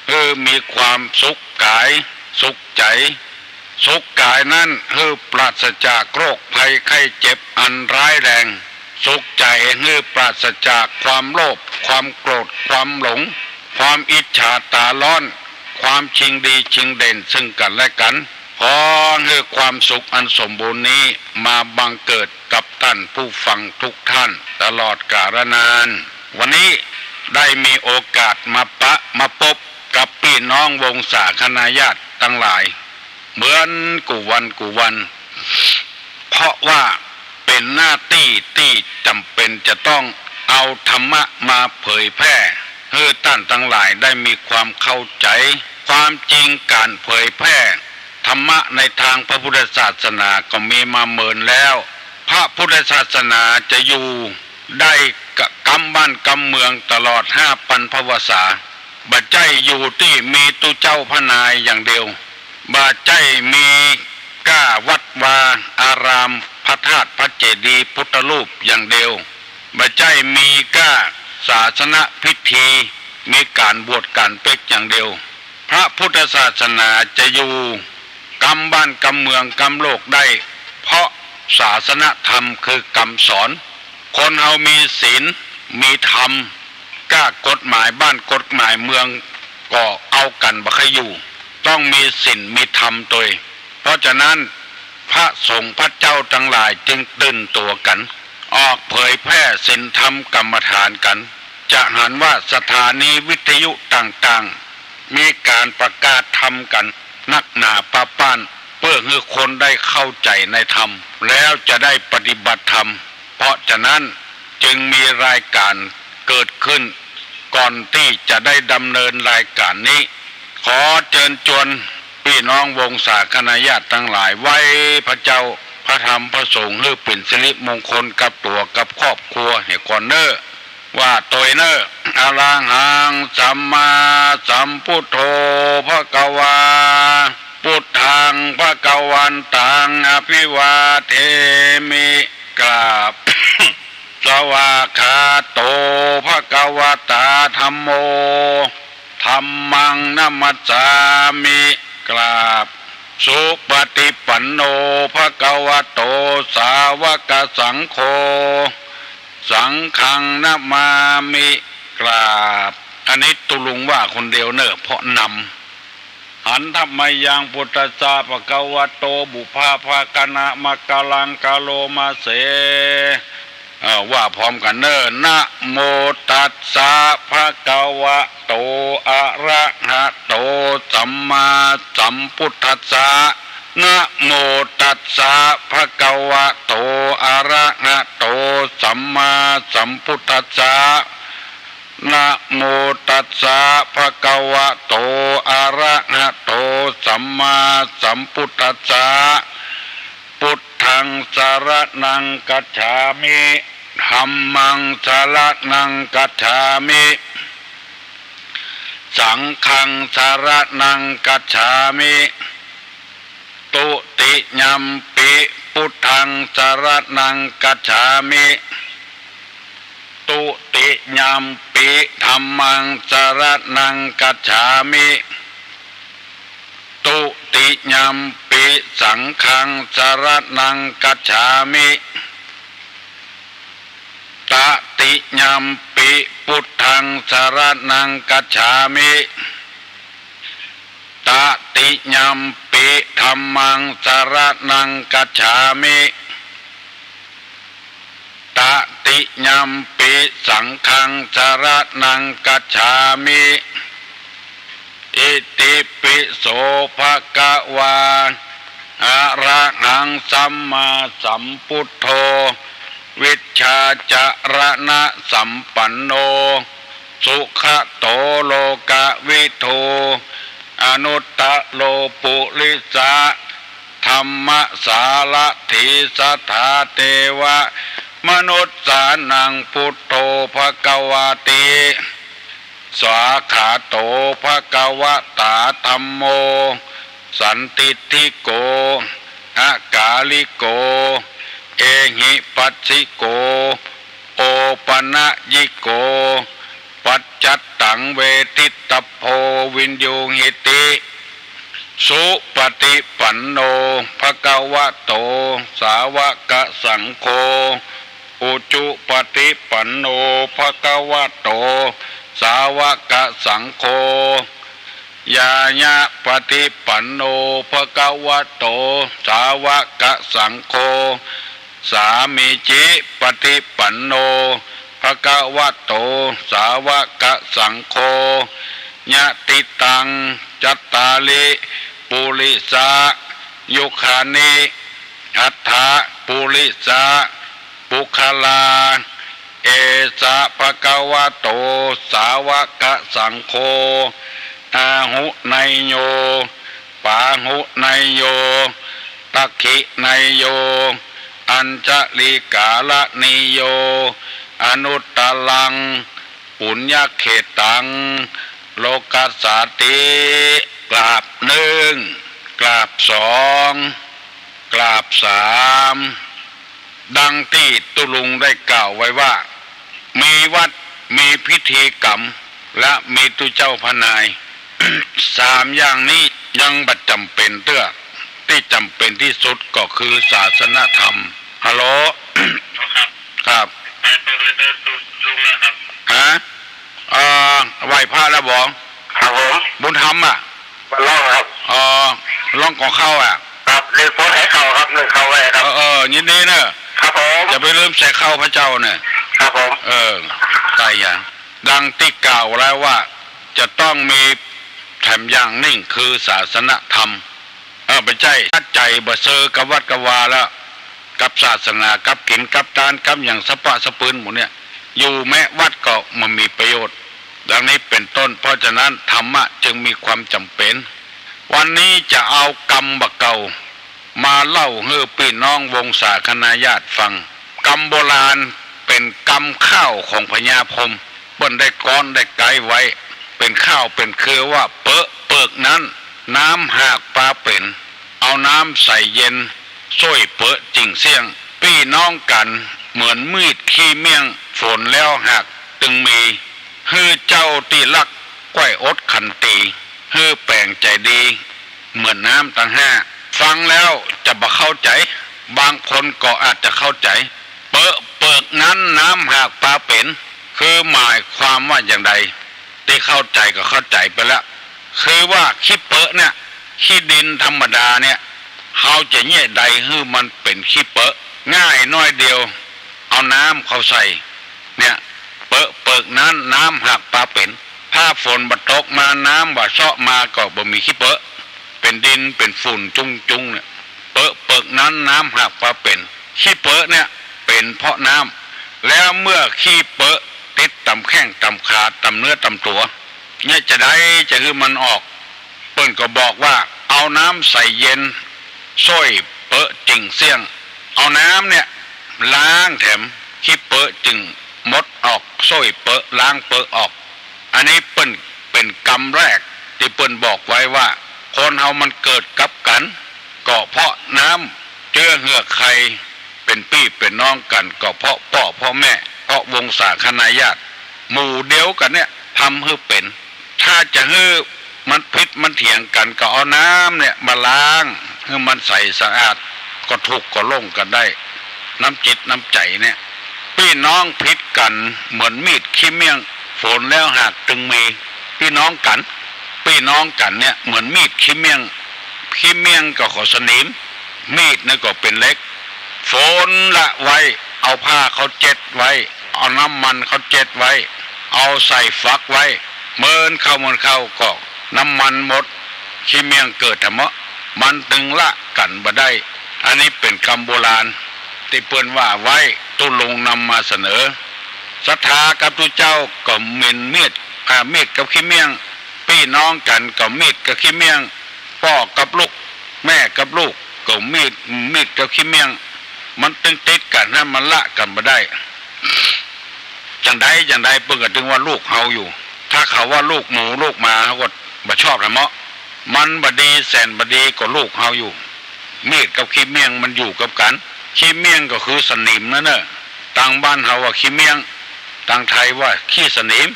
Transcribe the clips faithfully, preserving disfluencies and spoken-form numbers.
หื้อมีความสุขกายสุขใจ๋ สุขกายนั้นหื้อปราศจากโรคภัยไข้เจ็บอันร้ายแรง สุขใจ๋หื้อปราศจากความโลภ ความโกรธ ความหลง ความอิจฉาต๋าฮ้อน ความชิงดีชิงเด่นซึ่งกั๋นและกั๋น ขอหื้อความสุขอันสมบูรณ์นี้มาบังเกิดกับต้านผู้ฟังทุกท่านตลอดกาลนาน วันนี้ได้มีโอกาสมาปะมาปบกับปี้น้องวงศาคณาญาติตังหลาย เหมือนกู้วันกู้วัน เพราะว่าเป๋นหน้าตี้ตี้จำเป๋นจะต้องเอาธรรมะมาเผยแพร่ หื้อต้านตังหลายได้มีความเข้าใจ๋ ความจริงก๋านเผยแพร่ธรรมะในตางพระพุทธศาสนาก็มีมาเมินแล้ว พระพุทธศาสนาจะอยู่ได้กำบ้านกำเมืองตลอดห้าปันภวสา บ่ใจ้อยู่ตี้มีตุ๊เจ้าพระนายอย่างเดียว บ่ใจ้มีก้าวัดวาอาราม พระธาตุพระเจดีย์พุทธรูปอย่างเดียว บ่ใจ้มีก้าศาสนพิธี มีก๋านบวชก๋านเป๊กอย่างเดียว พระพุทธศาสนาจะอยู่กำบ้านกำเมืองกำโลกได้ เพราะศาสนธรรมคือกำสอน คนเฮามีศีลมีธรรม ก้ากฎหมายบ้านกฎหมายเมืองก็เอากั๋นบ่ใค่อยู่ ต้องมีศีลมีธรรมตวย เพราะฉะนั้นพระสงฆ์พระเจ้าตังหลายจึงตื่นตั๋วกั๋น ออกเผยแพร่ศีลธรรมกรรมฐานกั๋น จะหันว่าสถานีวิทยุต่างๆ มีก๋านประกาศธรรมกั๋นนักหนาปะป้าน เปื้อหื้อคนได้เข้าใจ๋ในธรรม แล้วจะได้ปฏิบัติธรรม เพราะฉะนั้นจึงมีรายก๋านเกิดขึ้น ก่อนตี้จะได้ดำเนินรายก๋านนี้ ขอเจิญจวนปี้น้องวงศาคณาญาติตังหลาย ไหว้พระเจ้าพระธรรมพระสงฆ์ หื้อเป๋นสิริมงคลกับตั๋วกับครอบครัวเหียก่อนเน่อ ว่าตวยเน่อ อะระหังสัมมาสัมพุทโธภะคะวา พุทธังภะคะวันตังอะภิวาเทมิ กราบ สวากขาโตภะคะวะตาธัมโม ธัมมังนะมัสสามิ กราบ สุปะฏิปันโนภะคะวะโตสาวกสังโฆ สังฆังนะมามิ กราบ อันนี้ตุ๊ลุงว่าคนเดียวเน่อ เพราะนำ หันทะมะยัง พุทธัสสะ ภะคะวะโต ปุพพะภะคะนะมะกะลัง กะโรมะเส เอ่อ ว่าพร้อมกั๋นเน่อ นะโมตัสสะ ภะคะวะโต อะระหะโต สัมมาสัมพุทธัสสะ นะโมตัสสะ ภะคะวะโต อะระหะโต สัมมาสัมพุทธัสสะ นะโมตัสสะ ภะคะวะโต อะระหะโต สัมมาสัมพุทธัสสะ พุทธังสะระณังคัจฉามิ ธัมมังสะระณังคัจฉามิ สังฆังสะระณังคัจฉามิ ทุติยัมปิ พุทธังสะระณังคัจฉามิ ทุติยัมปิ ธัมมังสะระณังคัจฉามิ ทุติยัมปิ สังฆังสะระณังคัจฉามิ ตติยัมปิ พุทธังสะระณังคัจฉามิ ตติยัมปิ ธัมมังสะระณังคัจฉามิ ตติยัมปิ สังฆังสะระณังคัจฉามิ อิติปิโส ภะคะวา อะระหังสัมมาสัมพุทโธ วิชชาจะระณะสัมปันโน สุขะโตโลกะวิทู อนุตตะโรปุริสะธัมมะสารถี สัทธาเตวะมนุสสานัง พุทโธ ภะคะวาติ สวากขาโต ภะคะวะตา ธัมโม สันทิฏฐิโก อะกาลิโก เอหิปัสสิโก โอปะนะยิโก ปัจจัตตังเวทิตตะโพ วินยูหิติ สุปฏิปันโน ภะคะวะโต สาวกสังโฆ อุจุปฏิปันโน ภะคะวะโต สาวกสังโฆ ญาณปฏิปันโน ภะคะวะโต สาวกสังโฆ สามีจิปฏิปันโน ภะคะวะโต สาวกสังโฆ ยะติตัง จัตตาริ ปุริสา ยุคานิ อัฏฐะ ปุริสา ปุคคลา เอสะ ภะคะวะโต สาวกสังโฆ อาหุเนยโย ปาหุเนยโย ตักขิเนยโย อัญชลีกาละเนยโย อนุตตรัง ปุญญเขตตัง โลกัสสาติ กราบหนึ่ง กราบสอง กราบสาม ดังตี้ตุ๊ลุงได้กล่าวไว้ว่า มีวัตร มีพิธีกรรม และมีตุ๊เจ้าพระนาย สามอย่างนี้ยังบ่จ๋ำเป๋นเตื้อ ตี้จ๋ำเป๋นตี้สุดก็คือศาสนธรรม ฮัลโหล ครับ ครับ ไป ไป ไป ไป ลุงนะครับ ฮะ เอ่อ ไหว้พระแล้วบ่ ครับผม บุญธรรมอะ บ่าล่องครับ อ๋อ ล่องก่อข้าวอะ ครับ นึ่งโพสต์หื้อข้าวครับ นึ่งข้าวไว้ครับ เออ เออ ยินดีเน่อ ครับผม อย่าไปลืมใส่ข้าวพระเจ้าเน่อ ครับผม เออ ใต้อย่าง ดังตี้กล่าวแล้วว่า จะต้องมีแถมอย่างนึ่งคือศาสนธรรม เออ บ่ใจ้ ถ้าใจ๋บ่ซื่อกับวัดกับวาแล้ว กับศาสนา กับกิ๋น กับตาน กับหยังสะปะสะปืนหมู่เนี่ย อยู่แม้วัดก็บ่มีประโยชน์ ดังนี้เป๋นต้น เพราะฉะนั้นธรรมะจึงมีความจ๋ำเป๋น วันนี้จะเอากำบ่าเก่า มาเล่าหื้อปี้น้องวงศาคณาญาติฟัง กำโบราณเป๋นกำข้าวของพญาพรหม เปิ้นได้ก๊อนได้ไก๊ไว้ เป๋นข้าวเป๋นเครือว่า เปอะเปิกนั้น น้ำหากปาเป๋น เอาน้ำใส่เย็น ซ่วยเปอะจิ่งเสี้ยง ปี้น้องกั๋นเหมือนมีดขี้เมี่ยง ฝนแล้วหากตึงมี หื้อเจ้าตี้ฮักก้อยอดขันตี หื้อแป๋งใจ๋ดี เหมือนน้ำตังห้า ฟังแล้วจะบ่เข้าใจ๋ บางคนก็อาจจะเข้าใจ๋ เปอะเปิกนั้นน้ำหากปาเป๋น คือหมายความว่าอย่างใด ตี้เข้าใจ๋ก็เข้าใจ๋ไปแล้ว คือว่าขี้เปอะเนี่ย ขี้ดินธรรมดาเนี่ย เฮาจะเยียะใดหื้อมันเป๋นขี้เปอะ ง่ายน้อยเดียว เอาน้ำเข้าใส่ เนี่ย เปอะเปิกนั้นน้ำหากปาเป๋น ถ้าฝนบ่ตกมาน้ำบ่เซาะมาก็บ่มีขี้เปอะ เป๋นดินเป๋นฝุ่นจุ้งๆ เนี่ย เปอะเปิกนั้นน้ำหากปาเป๋น ขี้เปอะเนี่ยเป๋นเพราะน้ำ แล้วเมื่อขี้เปอะติดต๋ามแข้งต๋ามขาต๋ามเนื้อต๋ามตั๋ว เนี่ยจะใดจะหื้อมันออก เปิ้นก็บอกว่าเอาน้ำใส่เย็น ซ่วยเปอะจิ่งเสี้ยง เอาน้ำเนี่ยล้างแถมขี้เปอะจึงหมดออก ซ่วยเปอะล้างเปอะออก อันนี้เปิ้นเป๋นกำแรกตี้เปิ้นบอกไว้ว่า คนเฮามันเกิดกับกั๋น ก็เพราะน้ำ เจื้อเหือกไข่ เป๋นปี้เป๋นน้องกั๋น ก็เพราะป้อเพราะแม่ เพราะวงศาคณาญาติ หมู่เดียวกั๋นเนี่ย ทำหื้อเป๋น ถ้าจะหื้อมันผิดมันเถียงกั๋น ก็เอาน้ำเนี่ยมาล้างหื้อมันใสสะอาด ก็ทุกข์ก็ล่งกั๋นได้ น้ำจิตน้ำใจ๋เนี่ย ปี้น้องผิดกั๋นเหมือนมีดขี้เมี่ยง ฝนแล้วหากตึงมี ปี้น้องกั๋น ปี้น้องกั๋นเนี่ยเหมือนมีดขี้เมี่ยง ขี้เมี่ยงก็ขอสนิม มีดนั่นก็เป๋นเหล็ก ฝนละไว้ เอาผ้าเขาเจ็ดไว้ เอาน้ำมันเขาเจ็ดไว้ เอาใส่ฝักไว้ เมินเข้าเมินเข้าก็น้ำมันหมด ขี้เมี่ยงเกิดแถมเมาะ มันตึงละกั๋นบ่ได้ อันนี้เป๋นกำโบราณตี้เปิ้นว่าไว้ ตุ๊ลุงนำมาเสนอ ศรัทธากับตุ๊เจ้าก็เหมือนมีด อ่า มีดกับขี้เมี่ยง ปี้น้องกั๋นก็มีดกับขี้เมี่ยง ป้อกับลูก แม่กับลูก ก็มีด มีดกับขี้เมี่ยง มันตึงติดกั๋นนะ มันละกั๋นบ่ได้ จั่งใดจั่งใดเปิ้นก็ตึงว่าลูกเฮาอยู่ ถ้าเขาว่าลูกหมูลูกหมา เฮาก็บ่ชอบแหละเมาะ มันบ่ดีแสนบ่ดีก็ลูกเฮาอยู่ มีดกับขี้เมี่ยงมันอยู่กับกั๋น ขี้เมี่ยงก็คือสนิมนั่นเน่อ ตางบ้านเฮาว่าขี้เมี่ยง ตางไทยว่าขี้สนิม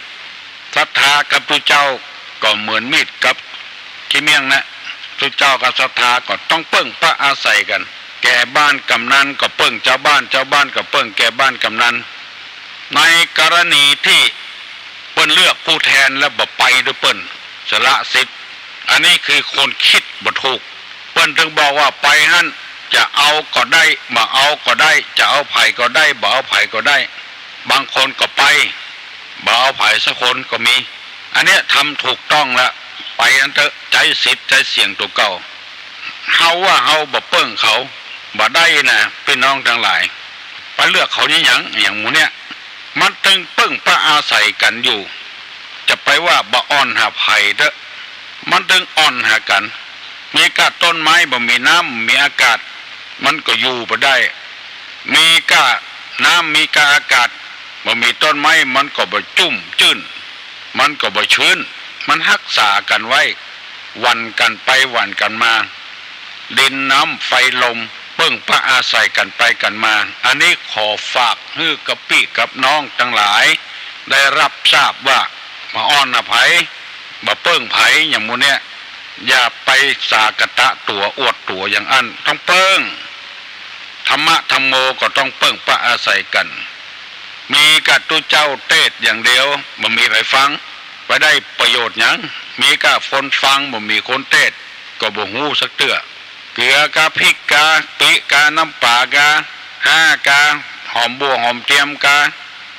ศรัทธากับตุ๊เจ้า ก็เหมือนมีดกับขี้เมี้ยงนะ ตุ๊เจ้ากับศรัทธาก็ต้องเปิ้งปะอาศัยกั๋น แก่บ้านกำนันก็เปิ้งจาวบ้าน จาวบ้านก็เปิ้งแก่บ้านกำนัน ในกรณีตี้เปิ้นเลือกผู้แตนแล้วบ่ไปด้วยเปิ้น สละสิทธิ์ อันนี้คือคนกึ๊ดบ่ถูก เปิ้นจึงบอกว่าไปหั้น จะเอาก็ได้ บ่เอาก็ได้ จะเอาใผก็ได้ บ่เอาใผก็ได้ บางคนก็ไป บ่เอาใผสักคนก็มี อันเนี้ยทำถูกต้องละ ไปหั้นเต๊อะ ใจ๊สิทธิ์ใจ๊เสียงตั๋วเก่า เฮาว่าเฮาบ่เปิ้งเขา บ่ได้นะ ปี้น้องตังหลาย ไปเลือกเขานี่หยัง อย่างหมู่เนี้ย มันตึงเปิ้งปะอาศัยกั๋นอยู่ จะไปว่าบ่อ่อนหาใผเต๊อะ มันตึงอ่อนหากั๋น มีก้าต้นไม้บ่มีน้ำ มีอากาศ มันก็อยู่บ่ได้ มีก้าน้ำ มีก้าอากาศ บ่มีต้นไม้ มันก็บ่จุ่มจื้น มันก็บ่ชื้น มันฮักษากั๋นไว้ หว่านกั๋นไปหว่านกั๋นมา ดินน้ำไฟลม เปิ้งปะอาศัยกั๋นไปกั๋นมา อันนี้ขอฝากหื้อกับปี้กับน้องตังหลาย ได้ฮับทราบว่า บ่อ่อนหาใผ บ่เปิ้งใผ อย่างหมู่เนี้ย อย่าไปสากะตะตั๋วอวดตั๋วอย่างอั้น ต้องเปิ้ง ธรรมะธัมโมก็ต้องเปิ้งปะอาศัยกั๋น มีก้าตุ๊เจ้าเตสน์อย่างเดียว บ่มีใผฟัง ไปได้ประโยชน์หยัง มีก้าคนฟัง บ่มีคนเตสน์ ก็บ่ฮู้สักเตื้อ เกือกา พริกกา ปิ๊กา น้ำป๋ากา ฮากา หอมบั้วหอมเตียมกา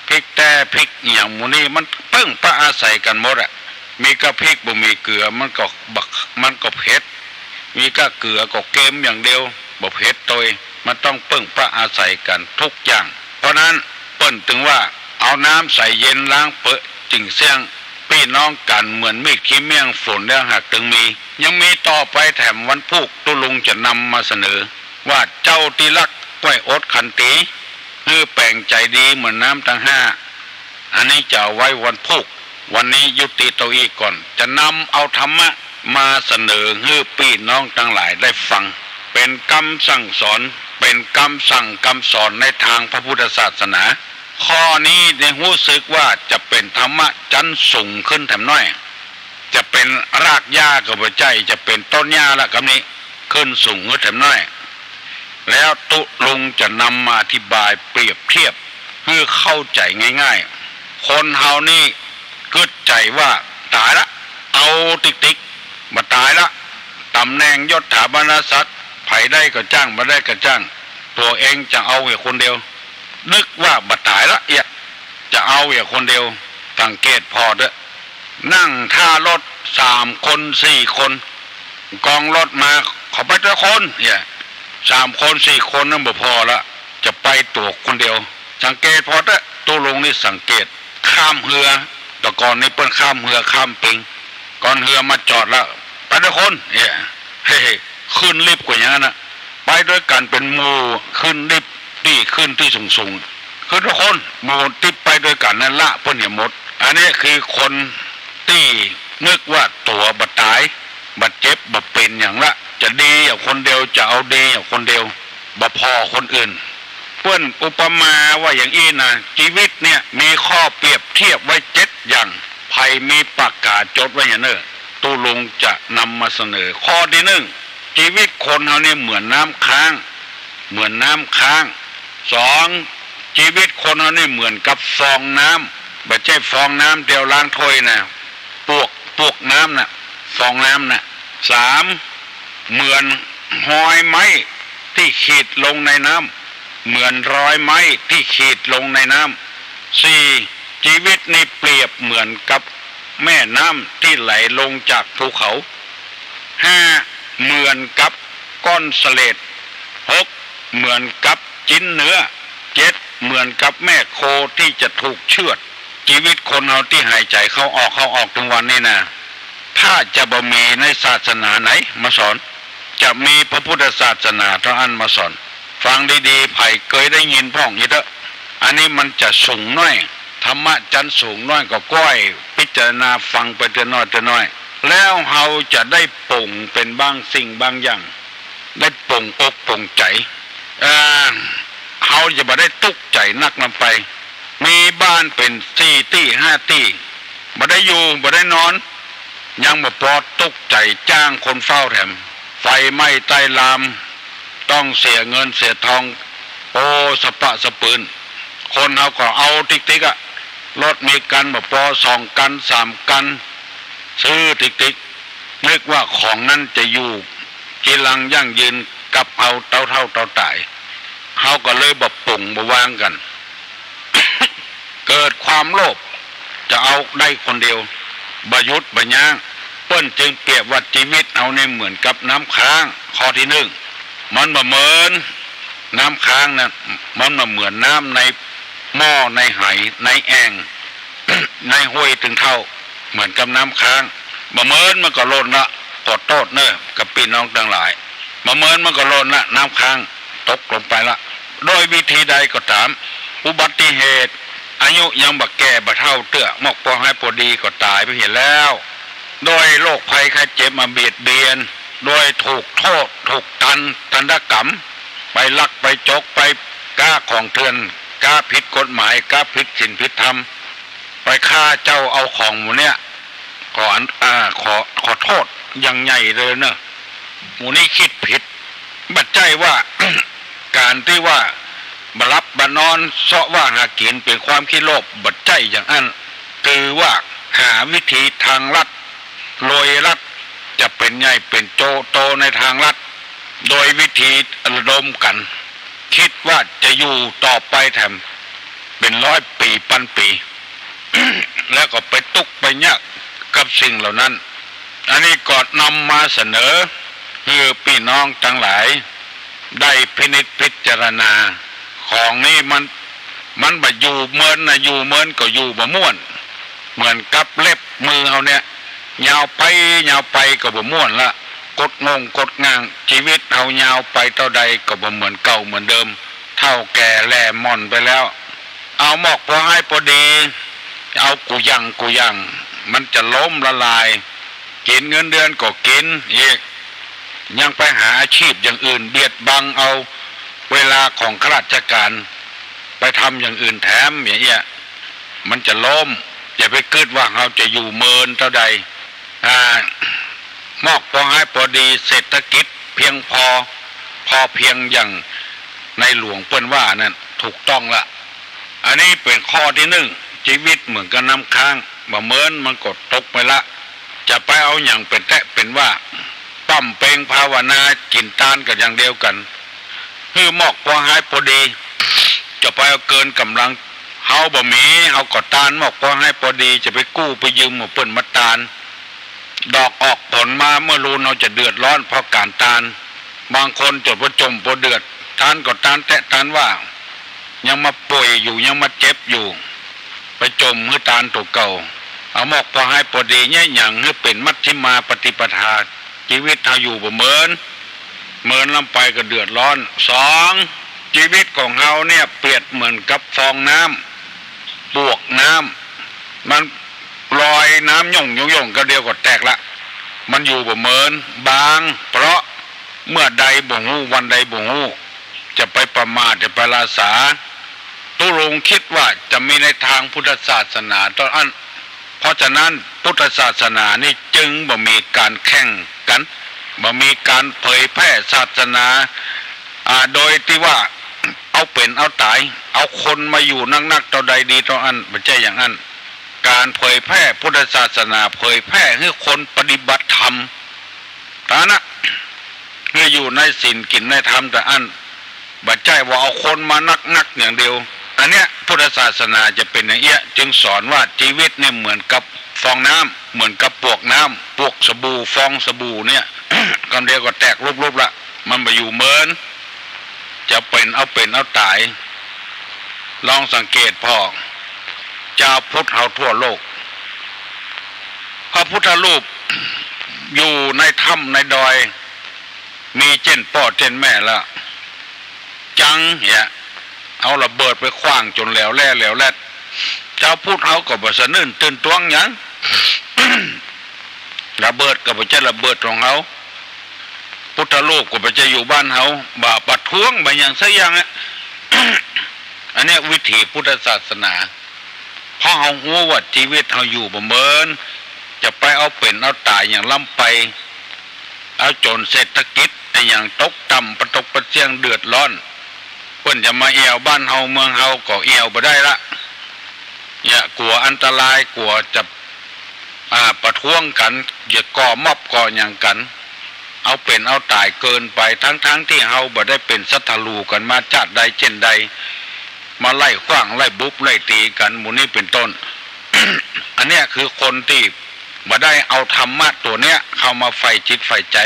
พริกแต๊ พริกอะหยังหมู่นี้ มันเปิ้งปะอาศัยกั๋นหมดอะ มีก้าพริกบ่มีเกือ มันก็บ่ มันก็เผ็ด มีก้าเกือก็เกมอย่างเดียว บ่เผ็ดตวย มันต้องเปิ้งปะอาศัยกั๋นทุกอย่าง เพราะนั้นเปิ้นตึงว่า เอาน้ำใสเย็นล้างเปอะจึ่งเสี้ยง ปี้น้องกั๋นเหมือนมีดขี้เมี้ยง ฝนแล้วหากตึงมี ยังมีต่อไปแถมวันพูก ตุ๊ลุงจะนำมาเสนอ ว่าเจ้าตี้ฮักก้วยอดขันตี หื้อแป๋งใจ๋ดีเหมือนน้ำตังห้า อันนี้จะเอาไว้วันพูก วันนี้ยุติเต้าอี้ก่อน จะนำเอาธรรมะมาเสนอหื้อปี้น้องตังหลายได้ฟัง เป๋นกำสั่งสอน เป๋นกำสั่งกำสอนในตางพระพุทธศาสนา ข้อนี้ได้ฮู้สึกว่าจะเป๋นธรรมะจั้นสูงขึ้นแถมน้อย จะเป๋นรากหญ้าก็บ่ใจ้ จะเป๋นต้นหญ้าละกำนี้ ขึ้นสูงขึ้นแถมน้อย แล้วตุ๊ลุงจะนำมาอธิบายเปรียบเทียบหื้อเข้าใจ๋ง่ายๆ คนเฮานี่กึ๊ดใจ๋ว่าต๋ายละ เอาติ๊กๆ บ่ต๋ายละ ต๋ำแหน่งยศถาบรรดาศักดิ์ ใผได้ก็จ้าง บ่ได้ก็จ้าง ตั๋วเองจะเอาเหียคนเดียว นึกว่าบ่ต๋ายละเอียด จะเอาเหียคนเดียว สังเกตผ่อเต๊อะ นั่งท่ารถสามคนสี่คน กองรถมา ขอไปตวยคน เนี่ย สามคนสี่คนนั้นบ่ผ่อละ จะไปตั๋วคนเดียว สังเกตผ่อเต๊อะ ตุ๊ลุงนี่สังเกต ข้ามเฮือ แต่ก่อนนี้เปิ้นข้ามเฮือข้ามปิง ก่อนเฮือมาจอดละ ไปตวยคน เนี่ย เฮ้ย ขึ้นลิฟต์กว่าอย่างนั้นนะ ไปตวยกั๋นเป๋นหมู่ ขึ้นลิฟต์ตี้ขึ้นตี้สูงๆ ขึ้นตวยคน หมู่ตี้ไปตวยกั๋นนั้นละเปิ้นเหียหมด อันนี้คือคนตี้นึกว่าตั๋วบ่ต๋าย บ่เจ็บ บ่เป๋นหยังละ จะดีเหียคนเดียว จะเอาดีเหียคนเดียว บ่ผ่อคนอื่น เปิ้นอุปมาว่าอย่างอี้นะ จีวิตเนี่ยมีข้อเปรียบเทียบไว้เจ็ดอย่าง ใผมีปากก๋าจดไว้เหียเน่อ ตุ๊ลุงจะนำมาเสนอ ข้อตี้นึ่ง จีวิตคนเฮานี่เหมือนน้ำค้าง เหมือนน้ำค้าง สอง จีวิตคนเฮานี่เหมือนกับฟองน้ำ บ่ใจ้ฟองน้ำเตียวล้างถ้วยนะ ปวก ปวกน้ำน่ะ ฟองน้ำน่ะ สาม เหมือนฮอยไม้ตี้ขีดลงในน้ำ เหมือนฮอยไม้ตี้ขีดลงในน้ำ สี่ จีวิตนี่เปรียบเหมือนกับแม่น้ำตี้ไหลลงจากภูเขา ห้า เหมือนกับก้อนเสลด หก เหมือนกับจิ๊นเนื้อ เจ็ด เหมือนกับแม่โคตี้จะถูกเฉือด จีวิตคนเฮาตี้หายใจ๋เข้าออก เข้าออกตึงวันนี้นะ ถ้าจะบ่มีในศาสนาไหนมาสอน จะมีพระพุทธศาสนาเต้าอั้นมาสอน ฟังดีๆ ใผเกยได้ยินพ่องอีกเต๊อะ อันนี้มันจะสูงน้อย ธรรมะจั้นสูงน้อยก็ก้อย พิจารณาฟังไปเตื้อน้อยเตื้อน้อย แล้วเฮาจะได้ป๋งเป๋นบางสิ่งบางอย่าง ได้ป๋งอกป๋งใจ๋ เอ่อ เฮาจะบ่ได้ตุ๊กใจ๋นักนำไป มีบ้านเป๋นสี่ตี้ห้าตี้ บ่ได้อยู่ บ่ได้นอน ยังบ่ปอตุ๊กใจ๋จ้างคนเฝ้าแถม ไฟไหม้ใต้ลาม ต้องเสียเงินเสียทอง โอ้ สะปะสะปืน คนเฮาก็เอาติ๊กๆ อะ รถมีกั๋นบ่ปอ สองกั๋น สามกั๋น ซื้อติ๊กๆ นึกว่าของนั้นจะอยู่จีรังยั่งยืน กลับเอาเต้าเฒ่าเต้าต๋าย เฮาก็เลยบ่ป๋งบ่วางกั๋น เกิดความโลภ จะเอาได้คนเดียว บ่หยุดบ่ยั้ง เปิ้นจึงเปรียบว่าจีวิตเฮานี่เหมือนกับน้ำค้าง ข้อตี้นึ่ง มันบ่เหมือนน้ำค้างนะ มันบ่เหมือนน้ำในหม้อ ในไห ในแอ่ง ในห้วยตึงเท่า เหมือนกับน้ำค้าง บ่เหมือนมันก็ล่นละ ขอโต้ษเน่อ กับปี้น้องตังหลาย บ่เหมือนมันก็ล่นละ น้ำค้าง ตกลงไปละ โดยวิธีใดก็ต๋าม อุบัติเหตุ อายุยังบ่แก่บ่เฒ่าเตื้อ มอกปอฮ้ายปอดีก็ต๋ายไปเหียแล้ว โดยโรคภัยไข้เจ็บมาเบียดเบียน โดยถูกโต้ษ ถูกตัน ทันตกรรม ไปลักไปจก ไปก๊าของเถื่อน ก๊าผิดกฎหมาย ก๊าผิดศีลผิดธรรม ไปฆ่าเจ้าเอาของหมู่เนี้ย ขออัน อ่า ขอ ขอโต้ษอย่างใหญ่เลยเน่อ หมู่นี้กึ๊ดผิด บ่ใจ้ว่า ก๋านตี้ว่าบ่หลับบ่นอน เซาะว่าหากิ๋นเป๋นความขี้โลภ บ่ใจ้อย่างอั้น คือว่าหาวิธีทางลัด โลยลัด จะเป๋นใหญ่เป๋นโจโตในทางลัด โดยวิธีระดมกั๋น กึ๊ดว่าจะอยู่ต่อไปแถมเป๋นร้อยปี๋ปันปี๋ แล้วก็ไปตุ๊กข์ไปยากกับสิ่งเหล่านั้น อันนี้ก็นำมาเสนอหื้อปี้น้องตังหลาย ได้พินิจพิจารณา ของนี้มัน มันบ่อยู่เมินนะ อยู่เมินก็อยู่บ่ม่วน เหมือนกับเล็บมือเฮาเนี่ย ยาวไปยาวไปก็บ่ม่วนละ กดง่งกดง่าง จีวิตเฮายาวไปเต้าใดก็บ่เหมือนเก่าเหมือนเดิม เฒ่าแก่แหล่หม่อนไปแล้ว เอามอกปอฮ้ายปอดี เอากู้อย่างกู้อย่าง มันจะล้มละลาย กิ๋นเงินเดือนก็กิ๋นอีก ยังไปหาอาชีพอย่างอื่นเบียดบังเอาเวลาของข้าราชก๋าน ไปทำอย่างอื่นแถมอย่างเอี้ย มันจะล้ม อย่าไปกึ๊ดว่าเฮาจะอยู่เมินเต้าใด อ่า มอกปอฮ้ายปอดี เศรษฐกิจเพียงพอ พอเพียงอย่างในหลวงเปิ้นว่านั้นถูกต้องละ อันนี้เป๋นข้อตี้นึ่ง จีวิตเหมือนกับน้ำค้าง บ่เมินมันก็ตกไปละ จะไปเอาหยังเป๋นแต๊เป๋นว่า ป้ำเปงภาวนา กิ๋นตานก็อย่างเดียวกั๋น หื้อมอกปอฮ้ายปอดี จะไปเอาเกินก๋ำลัง เฮาบ่มี เฮาก็ตานมอกปอฮ้ายปอดี จะไปกู้ไปยืมหมู่เปิ้นมาตาน ดอกออกผลมาเมื่อลูนเฮาจะเดือดร้อนเพราะก๋านตาน บางคนจะปอจ่มปอเดือด ตานก็ตานแต๊ตานว่า ยังมาป่วยอยู่ ยังมาเจ็บอยู่ ไปจ่มหื้อตานตั๋วเก่า เอามอกปอฮ้ายปอดีเยียะหยั่งหื้อเป๋นมัชฌิมาปฏิปทา จีวิตเฮาอยู่บ่เมิน เมินล้ำไปก็เดือดร้อน สอง จีวิตของเฮาเนี่ยเปรียบเหมือนกับฟองน้ำ ปวกน้ำ มันลอยน้ำหย่งหย่งหย่ง ก็เดียวก็แตกละ มันอยู่บ่เมิน บาง เพราะเมื่อใดบ่ฮู้ วันใดบ่ฮู้ จะไปประมาท จะไปละสา ตุ๊ลุงกึ๊ดว่าจะมีในตางพุทธศาสนาเต้าอั้น เพราะฉะนั้นพุทธศาสนานี่จึงบ่มีก๋านแข่งกั๋น บ่มีก๋านเผยแพร่ศาสนา อ่า โดยตี้ว่าเอาเป๋นเอาต๋าย เอาคนมาอยู่นักๆ เต้าใดดีเต้าอั้น บ่ใจ้อย่างอั้น ก๋านเผยแพร่พุทธศาสนา เผยแพร่หื้อคนปฏิบัติธรรม ฐานะ หื้ออยู่ในศีลกิ๋นในธรรมเต้าอั้น บ่ใจ้ว่าเอาคนมานักๆ อย่างเดียว อันเนี้ยพุทธศาสนาจะเป๋นอย่างเอี้ย จึงสอนว่าจีวิตเนี่ยเหมือนกับฟองน้ำ เหมือนกับปวกน้ำ ปวกสบู่ ฟองสบู่เนี่ย กำเดียวก็แตกลุบๆ ละ มันบ่อยู่เมิน จะเป๋นเอาเป๋นเอาต๋าย ลองสังเกตผ่อ จาวพุทธเฮาทั่วโลก พระพุทธรูปอยู่ในถ้ำในดอย มีเจ้นป้อเจ้นแม่ละ จังเหีย เอาระเบิดไปขว้างจ๋นแหลวแหล่แหลวแหลด จาวพุทธเฮาก็บ่สะอื้นตื่นตวงหยัง ระเบิดก็บ่ใจ้ระเบิดของเฮา พุทธรูปก็บ่ใจ้อยู่บ้านเฮา บ่ประท้วงบ่หยังสักอย่างอะ อันเนี้ยวิถีพุทธศาสนา เพราะเฮาฮู้ว่าจีวิตเฮาอยู่บ่เมิน จะไปเอาเป๋นเอาต๋ายอย่างล้ำไป เอาจ๋นเศรษฐกิจอะหยังตกต่ำ ปะตกปะเสี้ยงเดือดร้อน เปิ้นจะมาแอ่วบ้านเฮาเมืองเฮาก็แอ่วบ่ได้ละ อย่ากั๋วอันตราย กั๋วจะ อ่า ประท้วงกั๋น อย่าก่อม็อบก่อหยังกั๋น เอาเป๋นเอาต๋ายเกินไป ทั้งๆ ตี้เฮาบ่ได้เป๋นศัตรู๋กั๋นมาจาติใดเจ้นใด มาไล่ขว้างไล่บุบไล่ตี๋กั๋น หมู่นี้เป๋นต้น อันเนี้ยคือคนตี้บ่ได้เอาธรรมะตั๋วเนี้ยเข้ามาใฝ่จิตใฝ่ใจ๋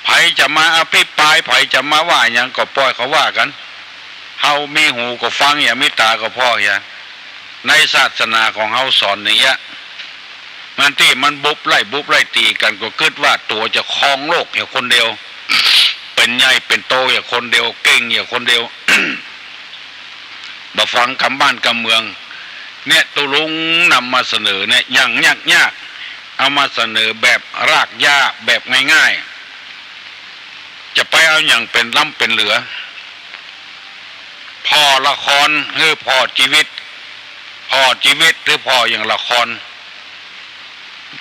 ใผจะมาอภิปราย ใผจะมาว่าหยังก็ปล่อยเขาว่ากั๋น เฮามีหูก็ฟัง อย่ามีต๋าก็ผ่อ อย่า ในศาสนาของเฮาสอนอย่างเงี้ย มันตี้มันบุบไล่บุบไล่ตี๋กั๋นก็กึ๊ดว่าตั๋วจะครองโลกเหียคนเดียว เป๋นใหญ่เป๋นโตเหียคนเดียว เก่งเหียคนเดียว บ่ฟังกำบ้านกำเมือง เนี่ยตุ๊ลุงนำมาเสนอเนี่ยอย่างยากๆ เอามาเสนอแบบรากหญ้าแบบง่ายๆ จะไปเอาหยังเป๋นล้ำเป๋นเหลือ ผ่อละครหรือผ่อจีวิต ผ่อจีวิตหรือผ่ออย่างละคร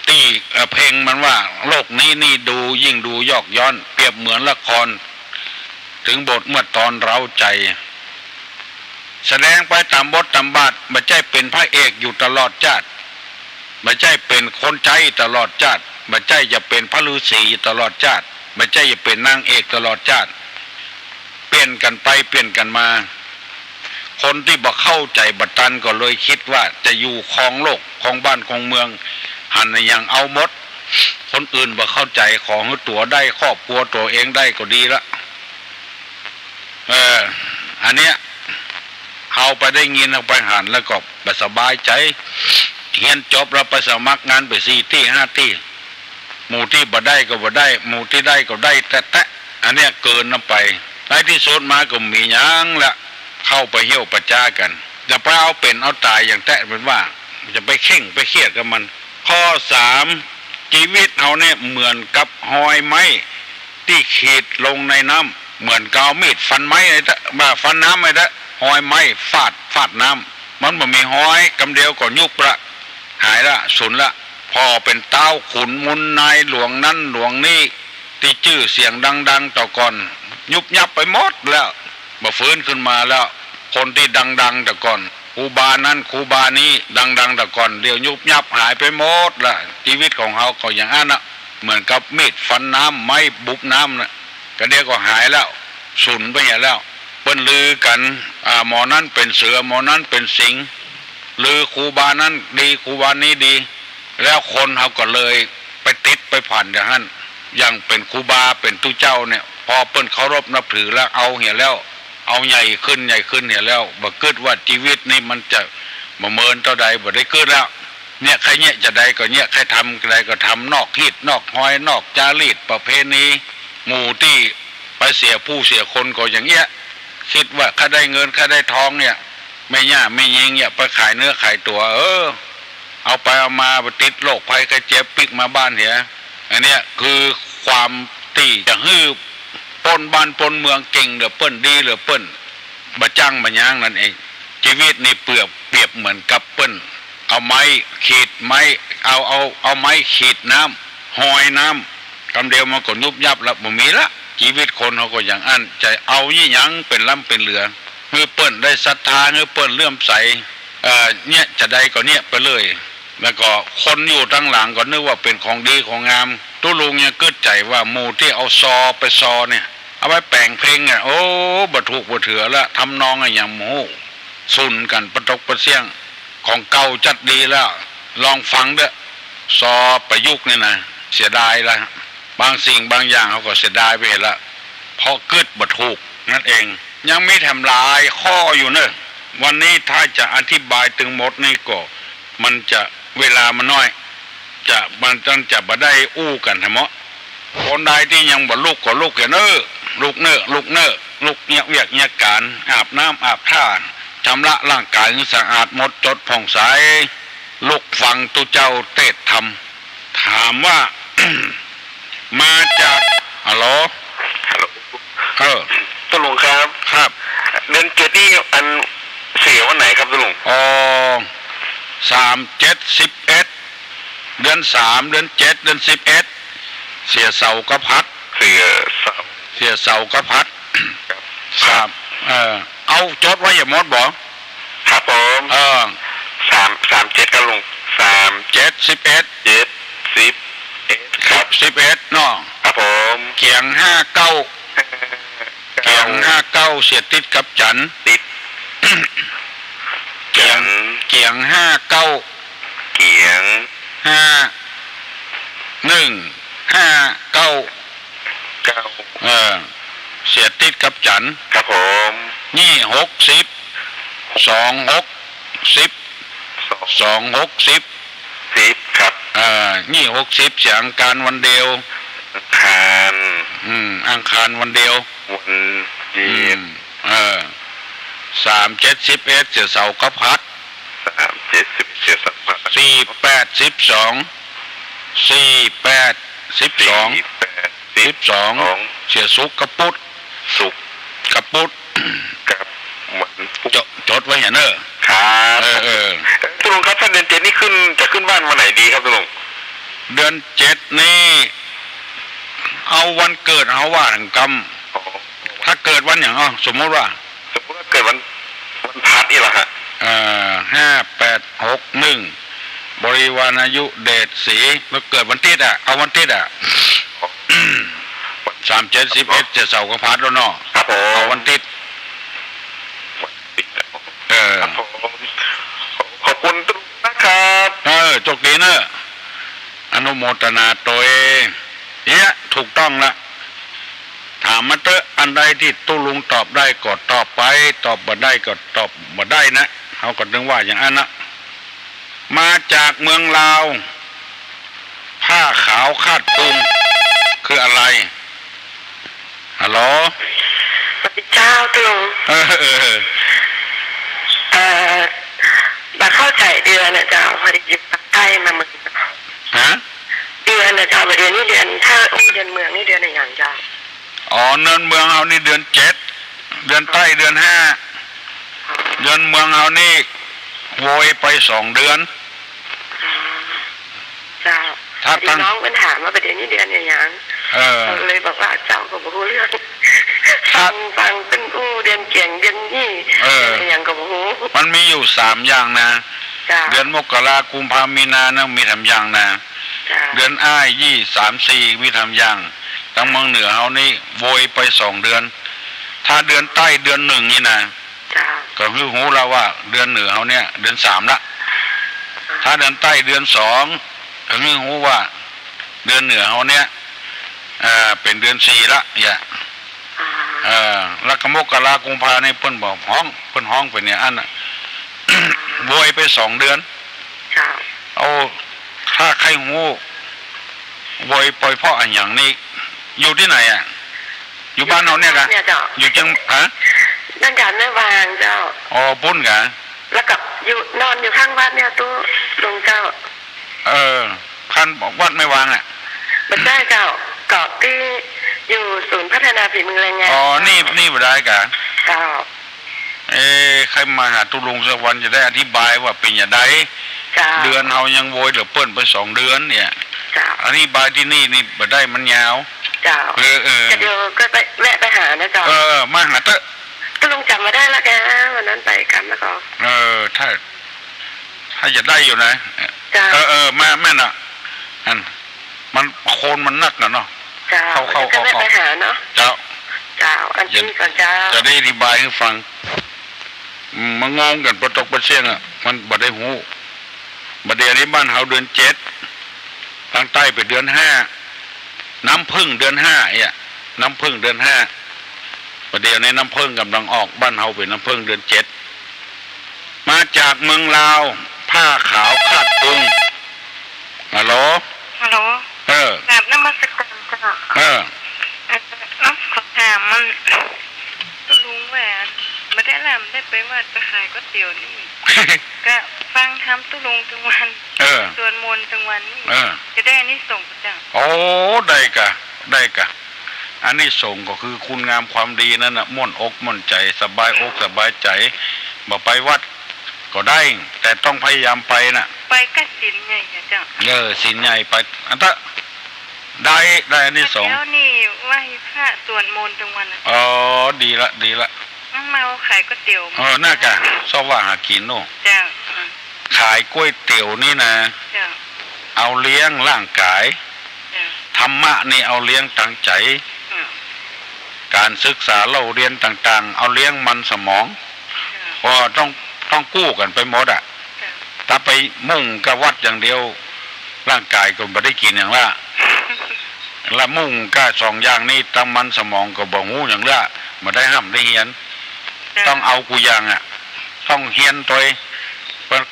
ตี้ เอ่อ เพลงมันว่า โลกนี้นี่ดูยิ่งดูยอกย้อน เปรียบเหมือนละคร ถึงบทเมื่อตอนเร้าใจ๋ แสดงไปต๋ามบทต๋ามบาท บ่ใจ้เป๋นพระเอกอยู่ตลอดจาติ บ่ใจ้เป๋นคนใจ๊ตลอดจาติ บ่ใจ้จะเป๋นพระฤๅษีตลอดจาติ บ่ใจ้จะเป๋นนางเอกตลอดจาติ เปลี่ยนกั๋นไปเปลี่ยนกั๋นมา คนตี้บ่เข้าใจ๋บ่ตันก็เลยกึ๊ดว่าจะอยู่ครองโลกครองบ้านครองเมือง หันอะหยังเอาหมด คนอื่นบ่เข้าใจ๋ ขอหื้อตั๋วได้ ครอบครัวตั๋วเองได้ก็ดีละ เออ อันเนี้ย เฮาไปได้ยิน เฮาไปหันแล้วก็บ่สบายใจ๋ เฮียนจบแล้วไปสมัครงานไปสี่ตี้ห้าตี้ หมู่ตี้บ่ได้ก็บ่ได้ หมู่ตี้ได้ก็ได้แต๊ๆ อันเนี้ยเกินนำไป ในตี้สุดมาก็บ่มีหยังละ เข้าไปเหี่ยวประจ๊ากั๋น จะไปเอาเป๋นเอาต๋ายอย่างแต๊เป๋นว่า จะไปเคร่งไปเครียดกับมัน ข้อสาม จีวิตเฮาเนี่ยเหมือนกับฮอยไม้ตี้ขีดลงในน้ำ เหมือนกับเอามีดฟันไม้ไอ้เต๊อะ บ่าฟันน้ำไอ้เต๊อะ ฮอยไม้ฟาด ฟาดน้ำ มันบ่มีฮอย กำเดียวก็ยุบละ หายละ สูญละ ผ่อเป๋นต๊าวขุนมูลนายหลวงนั้นหลวงนี้ ตี้จื้อเสียงดังๆ แต่ก่อน ยุบยับไปหมดแล้ว บ่ฟื้นขึ้นมาแล้ว คนตี้ดังๆ แต่ก่อน ครูบานั้นครูบานี้ดังๆ แต่ก่อน เดี๋ยวยุบยับหายไปหมดละ จีวิตของเฮาก็อย่างอั้นน่ะ เหมือนกับมีดฟันน้ำ ไม้บุบน้ำน่ะ กำเดียวก็หายแล้ว สูญไปเหียแล้ว เปิ้นลือกั๋น อ่า หมอนั้นเป๋นเสือ หมอนั้นเป๋นสิงห์ ลือครูบานั้นดี ครูบานี้ดี แล้วคนเฮาก็เลยไปติดไปพันอย่างหั้น อย่างเป๋นครูบาเป๋นตุ๊เจ้าเนี่ย พอเปิ้นเคารพนับถือแล้วเอาเหียแล้ว เอาใหญ่ขึ้นใหญ่ขึ้นเหียแล้ว บ่กึ๊ดว่าจีวิตนี่มันจะบ่เมินเต้าใด บ่ได้กึ๊ดแล้ว เนี่ยใค่เยียะจาใดก็เยียะ ใค่ทำจาใดก็ทำ นอกฮีตนอกฮอย นอกจารีตประเพณี หมู่ตี้ไปเสียผู้เสียคนก็อย่างเอี้ย กึ๊ดว่าใค่ได้เงินใค่ได้ทองเนี่ย แม่หญ้าแม่ญิงเนี่ยไปขายเนื้อขายตั๋ว เออ เอาไปเอามาไปติดโรคภัยไข้เจ็บปิ๊กมาบ้านเหีย อันเนี้ยคือความตี้จะหื้อป้นบ้านป้นเมืองเก่งเหลือเปิ้น ดีเหลือเปิ้น บ่จั้งบ่หยังนั่นเอง จีวิตนี่เปรียบ เปรียบเหมือนกับเปิ้น เอาไม้ขีดไม้ เอา เอา เอาไม้ขีดน้ำ ฮอยน้ำ กำเดียวมันก็ยุบยับละ บ่มีละ จีวิตคนเฮาก็อย่างอั้น จะเอายี่หยังเป๋นล้ำเป๋นเหลือ หื้อเปิ้นได้ศรัทธา หื้อเปิ้นเลื่อมใส เอ่อ เยียะจาใดก็เยียะไปเลย แล้วก็คนอยู่ตังหลังก็นึกว่าเป๋นของดีของงาม ตุ๊ลุงยังกึ๊ดใจ๋ว่าหมู่ตี้เอาซอไปซอเนี่ย เอาไปแต่งเพลงเนี่ย โอ้ บ่ถูกบ่เถือละ ทำนองอะหยังบ่ฮู้ สูญกั๋นปะตกปะเสี้ยง ของเก่าจัดดีแล้ว ลองฟังเต๊อะ ซอประยุกต์นี่นะ เสียดายละ บางสิ่งบางอย่างเฮาก็เสียดายไปเหียละ เพราะกึ๊ดบ่ถูกนั่นเอง ยังมีแถมหลายข้ออยู่เนอะ วันนี้ถ้าจะอธิบายตึงหมดนี่ก็ มันจะ เวลามันน้อย จะ มันจั้งจะบ่ได้อู้กั๋นแถมเนาะ คนใดตี้ยังบ่ลุกก็ลุกเหียเน่อ ลุกเน่อ ลุกเน่อ ลุกเยียะเวียกเยียะก๋าน อาบน้ำอาบท่า ชำระร่างก๋ายหื้อสะอาดหมดจดผ่องใส ลุกฟังตุ๊เจ้าเตสน์ธรรม ถามว่า มาจาก ฮัลโหล ฮัลโหล เออ ตุ๊ลุงครับ ครับ เดือนเจ็ดนี่อันเสียวันไหนครับตุ๊ลุง อ๋อ สาม เจ็ด สิบเอ็ด เดือนสาม เดือนเจ็ด เดือนสิบเอ็ด เสียเสากับพัด เสียเสา เสียเสากับพัด ครับ สาม เออ เอาจดไว้อย่าหมดบ่ ครับผม เออ สาม สามเจ็ด ครับลุง สามเจ็ด สิบเอ็ด เจ็ด สิบเอ็ด ครับ สิบเอ็ดเนาะ ครับผม เกียงห้าเก้า เกียงห้าเก้า เสียติดกับจันทร์ ติด เกียง จันทร์ เกียงห้าเก้า เกียง ห้า หนึ่ง ห้า เก้า เก้า เออ เสียติดกับจันทร์ ครับผม ยี่หกสิบ สองหกสิบ สอง สองหกสิบ สิบ ครับ เออ ยี่หกสิบ เสียอังคารวันเดียว อังคาร อืม อังคารวันเดียว วันเดียว อืม เออ สามเจ็ด สิบเอ็ด เสียเสากับพัด สามเจ็ด สิบเอ็ด เสียเสากับพัด สี่แปด สิบสอง สี่แปด สิบสอง สี่แปด สิบสอง สิบสอง เสียศุกร์กับปุธ ศุกร์กับปุธ ครับ วันพุธ จด จดไว้เหียเน่อ ครับ เออ เออ เออ ตกลงครับ ถ้าเดือนเจ็ดนี่ขึ้น จะขึ้นบ้านวันไหนดีครับตกลง เดือนเจ็ดนี่ เอาวันเกิดเฮาว่าหั้นกำ อ๋อ ถ้าเกิดวันหยัง อ้อ สมมุติว่า สมมุติว่าเกิดวัน วันพัดนี่ล่ะฮะ เอ่อ ห้าแปดหกหนึ่ง บริวารอายุเดชศรี แล้วเกิดวันติดอะ เอาวันติดอะ อ๋อ สามเจ็ด สิบเอ็ด เสียเสากับพัดแล้วเนาะ ครับผม เอาวันติด วันติดนะ เออ ครับผม ขอบคุณทุกท่านนะครับ เออ โชคดีเนอะ อนุโมทนาตวย เฮีย ถูกต้องละ ถามมาเต๊อะ อันใดตี้ตุ๊ลุงตอบได้ก็ตอบไป ตอบบ่ได้ก็ตอบบ่ได้นะ เฮาก็นึกว่าอย่างอั้นนะ มาจากเมืองลาว ผ้าขาวคาดตุง คืออะไร ฮัลโหล สวัสดีเจ้าตุ๊ลุง เออ เออ เอ่อ บ่เข้าใจ๋เดือนน่ะเจ้า พอดีอยู่ปากใต้มาเมือง ฮะ เดือนน่ะเจ้า เดือนนี้เดือน ถ้าอู้เดือนเมืองนี่เดือนอะหยังเจ้า อ๋อ เดือนเมืองเฮานี่เดือนเจ็ด เดือนใต้เดือนห้า เดือนเมืองเฮานี่โวยไปสองเดือน อ๋อ เจ้า ถ้า พอดี ตั้ง น้องเปิ้นถามว่าประเดี๋ยวนี้เดือนอะหยัง เออ เลยบอกว่าเจ้าก็บ่ฮู้เรื่อง ถ้า ฟัง ฟังเปิ้นอู้เดือนเกียง เดือนยี่ เออ เดือนอะหยังก็บ่ฮู้ มันมีอยู่สามอย่างนะ เจ้า เดือนมกรา กุมภา มีนานะ มีสามอย่างนะ เจ้า เดือนอ้าย ยี่ สาม สี่ มีสามอย่าง ตางเมืองเหนือเฮานี่โวยไปสองเดือน ถ้าเดือนใต้เดือนหนึ่งนี่นะ เจ้า ก็คือฮู้แล้วว่าเดือนเหนือเฮาเนี่ยเดือนสามละ อ่า ถ้าเดือนใต้เดือนสอง ก็คือฮู้ว่าเดือนเหนือเฮาเนี่ย เอ่อ เป๋นเดือนสี่ละ เนี่ย อ่า เอ่อ แล้วก็มกรากุมภานี่เปิ้นบ่ฮ้อง เปิ้นฮ้องเป๋นเนี่ยอั้นน่ะ อ่า โวยไปสองเดือน เจ้า เอา ถ้าใค่ฮู้ โวยไปเพราะอะหยังนี่ อยู่ตี้ไหนอะ อยู่บ้านเฮาเนี่ยกะ เนี่ยเจ้า อยู่เจียง ฮะ บ้านกาดแม่วางเจ้า อ๋อ ปุ้นกะ แล้วกับอยู่ นอนอยู่ข้างวัดเนี่ยตุ๊ลุงเจ้า เออ ข้างวัดแม่วางอะ บ่ใจ้เจ้า เกาะตี้อยู่ศูนย์พัฒนาฝีมือแรงงาน อ๋อ นี่ นี่บ่ได้กะ เจ้า เอ๊ะ ใค่มาหาตุ๊ลุงสักวันจะได้อธิบายว่าเป๋นอย่างใด เจ้า เดือนเฮายังโวยเหลือเปิ้นไปสองเดือนเนี่ย เจ้า อธิบายตี้นี่นี่บ่ได้มันยาว เจ้า เออ เออ แต่เดี๋ยวก็ไป แวะไปหานะเจ้า เออ มาหาเต๊อะ ตุ๊ลุงจ๋ำบ่ได้ละกะ วันนั้นไปกำแล้วก็ เออ ถ้า ถ้าจะได้อยู่นะ เจ้า เออ เออ มา แม่นน่ะ อัน มัน คนมันนักน่ะเนาะ เจ้า เข้า เข้า เดี๋ยวจะแวะ ออก ไปหาเนาะ เจ้า เจ้า อันนี้ก่อนเจ้า จะได้อธิบายหื้อฟัง อืม มางงกั๋นปะตกปะเสี้ยงอะ มันบ่ได้ฮู้ บ่าเดี่ยวนี้บ้านเฮาเดือนเจ็ด ตางใต้เป๋นเดือนห้า น้ำผึ้งเดือนห้าเนี่ย น้ำผึ้งเดือนห้า บ่าเดี่ยวนี้น้ำผึ้งก่ำลังออก บ้านเฮาเป๋นน้ำผึ้งเดือนเจ็ด มาจากเมืองลาว ผ้าขาวคาดตุง ฮัลโหล ฮัลโหล เออ กราบนมัสการเจ้า เออ เอ่อ ขอถามมัน ตุ๊ลุงว่า บ่ได้ละ บ่ได้ไปวัด ไปขายก๋วยเตี๋ยวนี่ ก็ฟังธรรมตุ๊ลุงตึงวัน เออ สวดมนต์ตึงวันนี่ เออ จะได้อานิสงส์เจ้า โอ้ ได้กะ ได้กะ อานิสงส์ก็คือคุณงามความดีนั้นน่ะ ม่วนอกม่วนใจ๋ สบายอกสบายใจ๋ บ่ไปวัดก็ได้ แต่ต้องพยายามไปน่ะ ไปกฐินใหญ่อะเจ้า เออ ศีลใหญ่ไป อันเต๊อะ ได้ ได้อานิสงส์ เดี๋ยวนี้ไหว้พระสวดมนต์ตึงวันอะ อ๋อ ดีละ ดีละ มันเมาขายก๋วยเตี๋ยว เออ น่ากะ เซาะว่าหากิ๋นโน่น เจ้า อืม ขายก๋วยเตี๋ยวนี่นะ เจ้า เอาเลี้ยงร่างก๋าย เจ้า ธรรมะนี่เอาเลี้ยงตังใจ๋ อืม ก๋านศึกษาเล่าเรียนต่างๆ เอาเลี้ยงมันสมอง เจ้า เพราะต้อง ต้องกู้กั๋นไปหมดอะ เจ้า ถ้าไปมุ่งก้าวัดอย่างเดียว ร่างก๋ายก็บ่ได้กิ๋นหยังละ ละมุ่งก้าสองอย่างนี้ ตึงมันสมองก็บ่ฮู้หยังละ บ่ได้ฮ่ำได้เฮียน เจ้า ต้องเอากู้อย่างอะ ต้องเฮียนตวย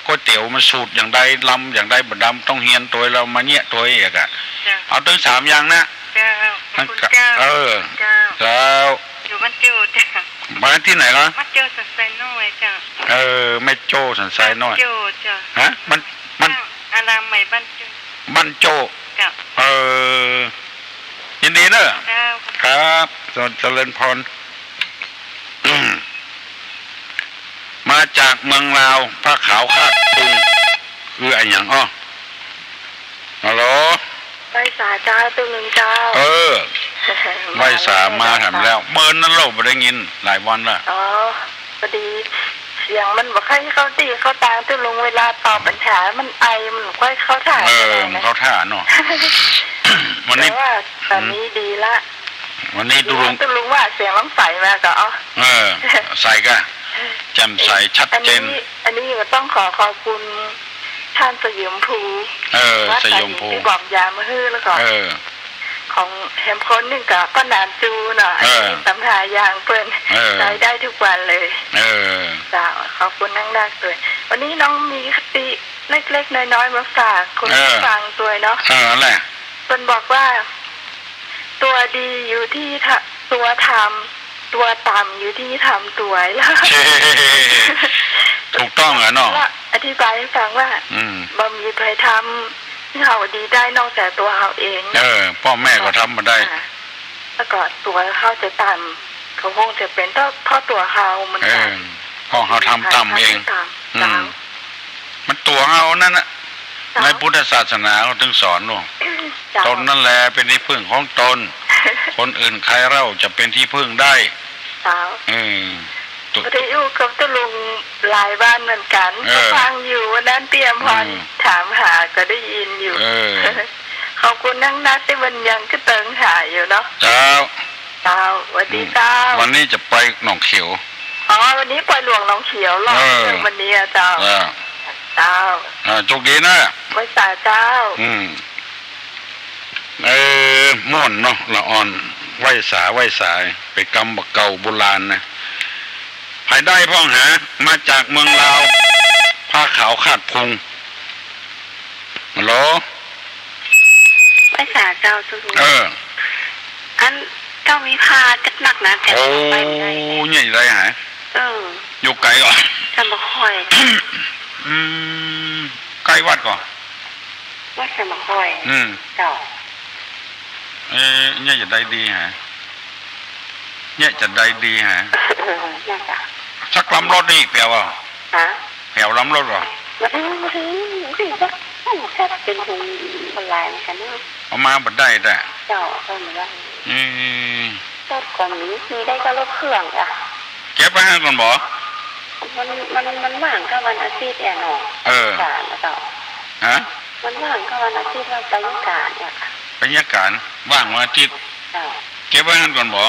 ก๋วยเตี๋ยวมันสูตรอย่างใด ลำอย่างใดบ่ดำ ต้องเฮียนตวย แล้วมาเยียะตวยอีกอะ เจ้า เอาตึงสามอย่างนะ เจ้า ขอบคุณเจ้า เออ เจ้า เจ้า อยู่บ้านโจ้เจ้า บ้านตี้ไหนละ บ้านโจ้สันทรายน้อยเจ้า เออ แม่โจ้สันทรายน้อย บ้านโจ้เจ้า ฮะ บ้าน บ้าน อารามใหม่บ้านโจ้ บ้านโจ้ เจ้า เออ ยินดีเนอะ เจ้า ครับ เจริญพร มาจากเมืองลาว ผ้าขาวคาดพุง คืออะหยังอ้อ ฮัลโหล ไหว้สาเจ้า ตุ๊ลุงเจ้า เออ ไหว้สามาแถมแล้ว เมินนั้นเราบ่ได้ยินหลายวันละ อ๋อ พอดีเสียงมันบ่ค่อยเข้าตี้เข้าตาง ตุ๊ลุง เวลาตอบปัญหามันไอ มันบ่ค่อยเข้าท่า เออ เท่าไหร่นะ มันเข้าท่าเนาะ วันนี้ แต่ว่าต๋อนนี้ดีละ วันนี้ตุ๊ลุง ตุ๊ลุงว่าเสียงลำใสมาก็เอา เออ ใสกะ แจ่มใสชัดเจน อันนี้ อันนี้ก็ต้องขอขอบคุณท่านสยมภู เออ วัดสยมภู สาลีตี้บอกยามาหื้อ แล้วก็ เออ ของแถมคนหนึ่งก็ป้าหนานจูเนาะ เออ อันนี้ตำรายาของเปิ้น เออ ใจ๊ได้ทุกวันเลย เออ เจ้า ขอบคุณนักๆ ตวย วันนี้น้องมีคติเล็กๆ น้อยๆ มาฝากคุณ เออ ผู้ฟังตวยเนาะ เออ นั่นแหละ เปิ้นบอกว่า ตั๋วดีอยู่ตี้ทะ ตั๋วทำ ตั๋วต่ำอยู่ตี้ทำตวย ถูกต้องอะเนาะ แล้วอธิบายหื้อฟังว่า อืม บ่มีใผทำหื้อเฮาดีได้นอกจากตั๋วเฮาเอง เออ ป้อแม่ก็ทำบ่ได้ อ่า แล้วก็ตั๋วเฮาจะต่ำ ก็คงจะเป๋นเพราะตั๋วเฮาเหมือนกั๋น เออ เพราะเฮาทำต่ำเอง ทำต่ำ อืม เจ้า มันตั๋วเฮานั่นน่ะ เจ้า ในพุทธศาสนาเขาถึงสอนว่า เจ้า ตนนั่นแลเป๋นตี้พึ่งของตน คนอื่นใครเล่าจะเป๋นตี้พึ่งได้ เจ้า เออ ตุ๊ บ่ได้อยู่กับตุ๊ลุงหลายวันเหมือนกั๋น เออ ก็ฟังอยู่ วันนั้นตี้อำพร อืม ถามหาก็ได้ยินอยู่ เออ ขอบคุณนักๆ ตี้มันยังกระเติงหาอยู่เนาะ เจ้า เจ้า สวัสดีเจ้า อืม วันนี้จะไปหนองเขียว อ๋อ วันนี้ปอยหลวงหนองเขียวรอบ เออ วันนี้อะเจ้า เออ เจ้า อ่า โชคดีนะ ไหว้สาเจ้า อืม เออ ม่วนเนาะ ละอ่อน ไหว้สา ไหว้สา เป๋นกำบ่าเก่าโบราณนะ ใผได้พ่องหา มาจากเมืองลาว ผ้าขาวคาดพุง ฮัลโหล ไหว้สาเจ้าตุ๊ลุง เออ อันเจ้ามีผ้าจัดหนักนะ แต่ โอ้ ไปบ่ได้ เยียะจะใดหา เออ อยู่ไก๋ก่อ สันบ่ค่อย อืม ใก้วัดก่อ วัดสันบ่ค่อย อืม เจ้า เอ๊ะ เยียะจะใดดีหา เยียะจะใดดีหา เออ น่าจะ สักลำรถนี่แผวอะ ฮะ แผวลำรถก่อ บ่ถึง บ่ถึง บ่ถึงสัก มันสักเป๋นถุงบ่หลายเหมือนกั๋นเนาะ เอามาบ่ได้แต่ เจ้า เอามาบ่ได้ อืม รถก็มี มีได้ก็รถเครื่องอะ เก็บไว้หั้นก่อนบ่ มัน มัน มันว่างก็วันอาทิตย์อะเนาะ เออ วันอังคารนะเจ้า ฮะ มันว่างก็วันอาทิตย์ วันอังคารเนี่ยค่ะ วันอังคาร ว่างวันอาทิตย์ เจ้า เก็บไว้หั้นก่อนบ่